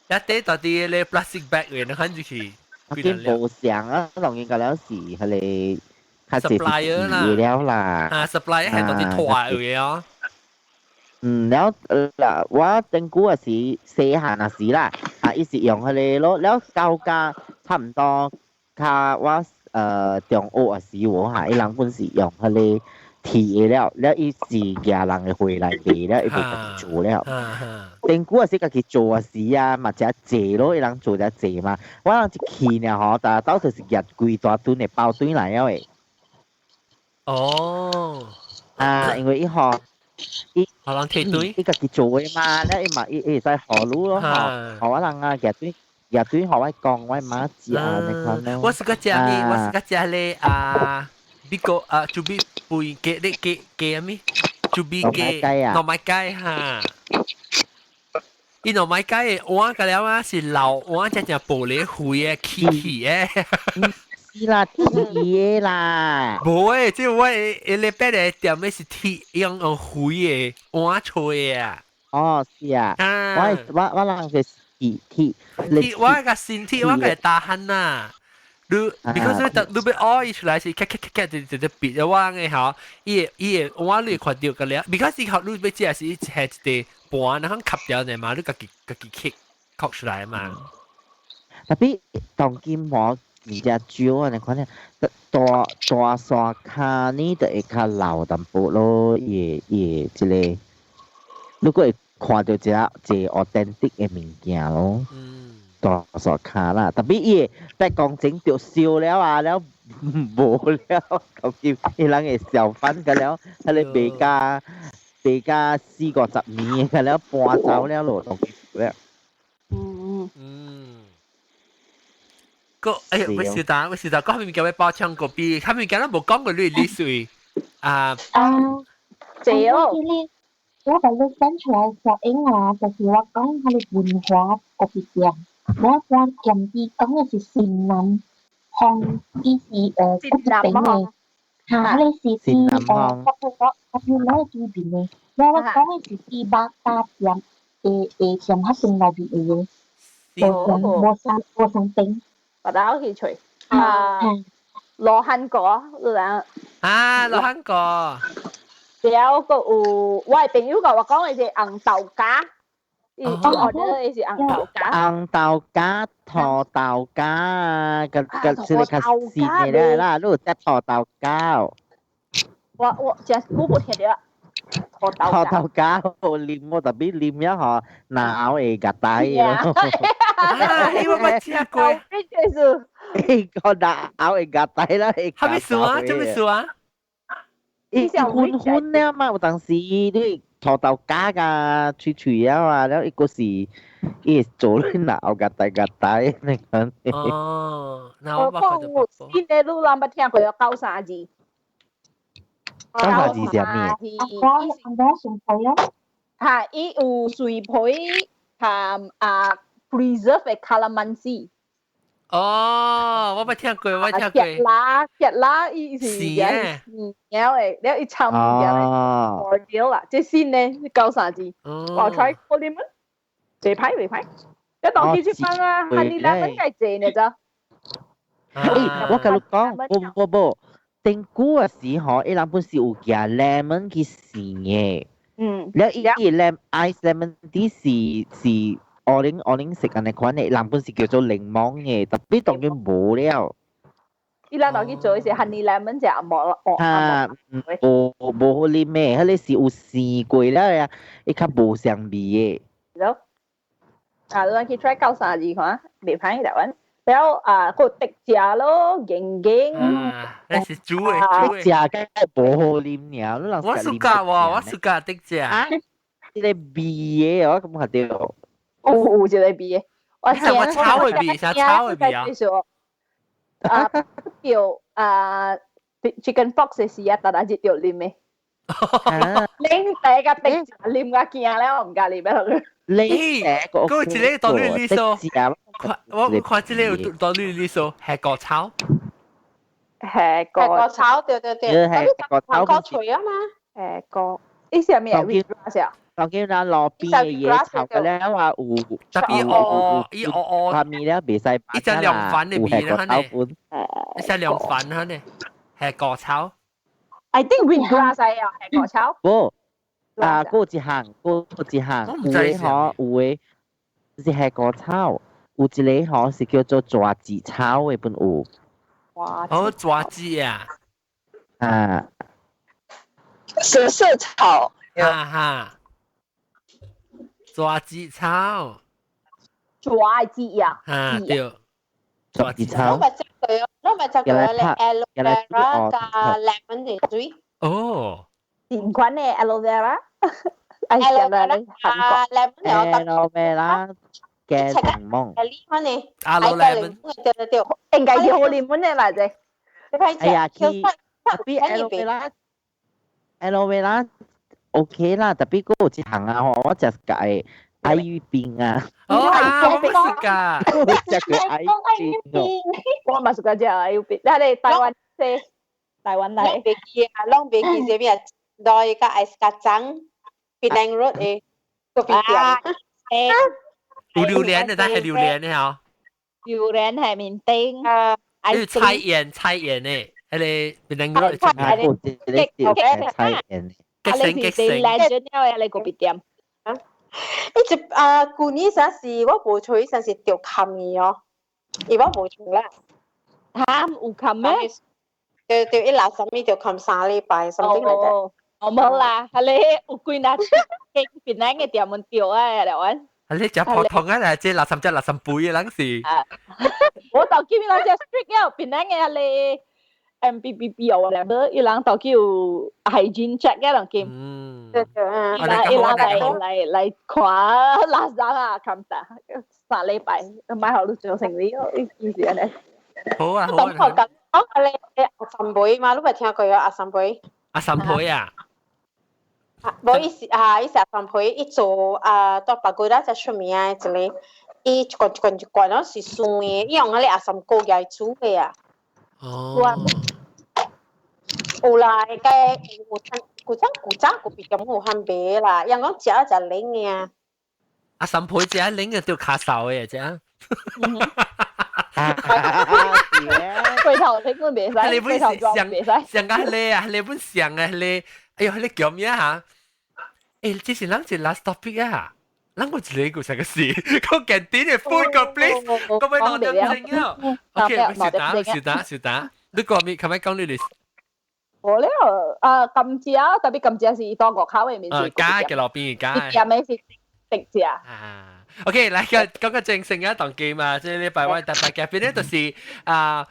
A: 一啲大啲咧 plastic bag 嘅，你看就去。
J: 見無相啊，當然個了是彼个較濟是了啦。
A: 啊，supplier 係到啲團嘅哦。
J: 嗯，了嗱，我頂久也是細漢也是啦，啊，伊是用彼个咯，了到家差毋多，較我中學也是有哈，伊人本是用彼个鐵的了，了伊是舉人的貨來賣了，伊無家己做了。頂久也是家己做也是啊，嘛誠濟咯，伊人做誠濟嘛。我人一去爾吼，但到就是舉規大噸的包轉來了的。
A: 哦。
J: 啊，因為伊吼。伊
A: 予人提對，
J: 伊家己做的嘛，了伊嘛伊伊會使予汝咯吼，予我人啊，舉對也對學我講我媽食啊，你看咯。
A: 我是個食咩？我是個食咧啊，比個啊，就比背雞咧雞雞咩？就比雞糯米雞哈。伊糯米雞的碗個了啊，是老碗，只只玻璃灰的起起的。
J: 是啦，鐵的啦。
A: 無誒，這我一禮拜的店的是鐵用用灰的碗吹啊。
J: 哦，是啊。我人是鐵鐵。
A: 鐵我個身體我個大漢呐。你，because 你你欲挖伊出來是咔咔咔咔就就就別咗我嘅吼，伊伊碗你看到個了，because 伊學你欲食是係一個盤，然後吸掉呢嘛，你家己家己吸吸出來嘛。
J: Tapi 當今我而家少啊，你看咧，大大沙跤呢就會較老淡薄咯，伊伊這個，如果會看到一個一個 authentic 的物件咯。大沙跤啦，特別伊個白講整著燒了啊，了無了，究竟伊人會小販個了，彼個賣甲賣甲四五十年個了搬走了咯，當了。
A: 個哎，我是答，我是答，講物件欲包槍個比，他物件咱無講過你你水啊。
F: 啊，
B: 這哦。
F: 我把你 send 出來小英啊，就是我講彼个文華咖啡店，我我兼伊講的是新南方，伊是骨頂的，哈，彼個是佇popular popular 對面的，我我講的是佇肉乾店的的店彼邊內面有的，無無相無相頂。
B: 把它去吹啊，羅漢果，你知
A: 啊，羅漢果。
B: 了個有，我的朋友共我講的是紅豆莢，伊 order 的是紅豆莢。
J: 紅豆莢、土豆莢啊，個個這個較新的啦，你有食土豆莢？
B: 我我真久無聽著土豆
J: 土豆莢好啉，我特別啉了吼，嚨喉會夾帶咯。
A: 啊，我捌食過。
B: 咩
J: 個嚨喉會夾帶啦，
A: 啥物事啊？啥物事啊？
J: 伊粉粉了嘛，有當時你土豆莢甲脆脆了啊，了伊閣是伊會做你嚨喉夾帶夾帶那個。
A: 哦，那
B: 我講有新的你人捌聽過有九三字？
J: 九三字是啥物？
F: 啊，我我上皮啊。
B: 哈，伊有水皮含啊 preserve 的 calamansi。
A: 哦，我捌聽過，我聽過。
B: 鐵啦，鐵啦，伊是是了的，了伊摻物件的，對啦，這新的九三字，我 try 過你們，袂歹袂歹，一當去食飯啊，honey lemon 計濟呢咋？
J: 欸，我共你講，無無無，頂久的時吼，伊人本是有加 lemon 去試的。了伊伊 lemon ice lemon tea 是是 orange orange 色按呢款的，人本是叫做檸檬的，特別當然無了。
B: 伊人當去做是 honey lemon 就無哦。
J: 啊，無無好啉的，彼個是有試過了呀，伊較無相味的。
B: 咯，啊，你去 try 九三二看，袂歹台灣。了啊，閣滴食咯，硬硬。
A: 啊，那是煮的，煮的。
J: 食梗無好啉爾，你人
A: 我 suka 喎，我 suka 滴食。
J: 啊，這個味的，我感覺著。
B: 有有一個味的，我
A: 我炒的味，啥炒的味啊？
B: 啊，著啊，chicken pox 的時啊，逐日著啉的。啉茶佮滴食啉甲驚了，我毋敢啉了。
J: 啉茶個，
A: 閣一個道理你說，我看這個有道理你說，係果草。
B: 係
H: 果草，對對對，
J: 係果
H: 草果脆啊嘛。
B: 係果，伊是咩？啊？
J: 當叫咱路邊的野草個咧話有，
A: 特別哦，伊哦哦，
J: 下面咧袂使
A: 一隻涼粉的味咧，呢，一隻涼粉呢，係果草。
B: I think wheatgrass 啊，係果草。
J: 無，啊，閣一項，閣一項，有的吼，有的是係果草，有一個吼是叫做抓子草的本有。
B: 哇！
A: 哦，抓子啊！
J: 啊。
I: 蛇舌草。
A: 哈哈。抓子草。
B: 抓子啊！
A: 啊對。
J: 抓子草。
H: 我咪食過，我咪食過咧 aloe vera 加 lemon 的水。
A: 哦。
B: 點款呢 aloe vera？
H: aloe vera 加 lemon
J: 韓國。aloe vera。加檸檬。
H: 係呢款呢？
A: 阿魯 lemon。
H: 對對對，
B: 應該是好檸檬的啦，啫。
J: 哎呀，佢特別 aloe vera aloe vera OK 啦，特別嗰個一項啊，我食個愛玉冰啊。
A: 哦啊，我冇食㗎。
J: 我食個愛玉冰哦。
B: 我嘛是個食愛玉冰，你係台灣製，台灣來。
H: 攏袂記啊，攏袂記啥物啊？來個愛斯卡章，檳城 road 的咖啡店。
A: 有榴蓮的，但係榴蓮的嗬。
B: 榴蓮係面丁。
H: 啊。
A: 你菜園菜園的，彼個檳城 road
J: 出名。菜園。
A: 激成激成。
B: legend 了，彼個咖啡店。
H: 伊一啊，舊年啥是我無揣，啥是著冚伊哦，伊我無揣啦。
B: 嚇，有冚咩？
H: 對對，伊垃圾物著冚3禮拜，something like that。
B: 哦，無啦，係你有幾若間檳城的店門著啊，了完。
A: 啊，你食普通啊啦，這垃圾只垃圾杯的人是。
B: 我就見伊人食 strict 了，檳城的彼個 MPPP 哦，兩個伊人就叫 hygiene check 嘅人見。
A: 嗯。
H: 對對啊。
B: 伊人來來來看垃圾啊，冚打3禮拜，買好你做生理哦，意思按呢。
A: 好啊好啊。
H: 咁講你阿三妹嘛，你捌聽過阿三妹？
A: 阿三妹啊？
H: 無伊是啊，伊是阿三妹，伊做啊，到白骨仔才出名的一個，伊一罐一罐一罐攏是酸的，伊用彼個阿三果來煮的啊。
A: 哦。
H: 有啦，該有古早古早古比較有番賣啦，人講食食冷的啊。
A: 阿三妹食冷的就較瘦的食。
B: 回頭你本袂使，回頭裝袂使。
A: 上個彼個啊，彼本上個彼個，哎喲，彼個叫咩啊？欸，這是咱一 last topic 啊！咱有一個啥個事？個簡單的 food 個 please，個欲2點鐘了。OK，小打小打小打，你講咩？琴日講你嚟。
B: 無了，啊，甘蔗，特別甘蔗是當外口的面是。
A: 加嘅路邊加。
B: 店的是直食。
A: 啊，OK，來個講個正性啊，當機嘛，這禮拜我特別嘉賓咧，就是啊。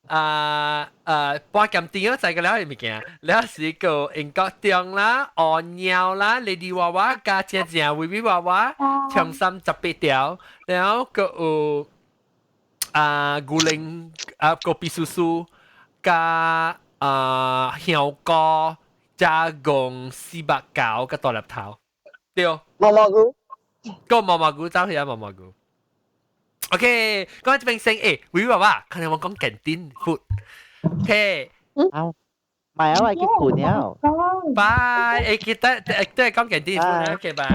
A: 啊啊！半鹹甜啊，知個了的物件，了是個英國中啦、烏貓啦、Lady 娃娃加正正維維娃娃，長衫18條，然後閣有啊牛奶啊咖啡酥酥加啊香菇加共400九個大粒頭，對。
I: 毛毛菇，
A: 個毛毛菇走去啊毛毛菇。OK，講這邊先，欸，維維娃娃，可能我講簡單 food。OK，
J: 好，買啊，我去困了。
A: 拜，欸，記得，都係講簡單 food。OK，拜。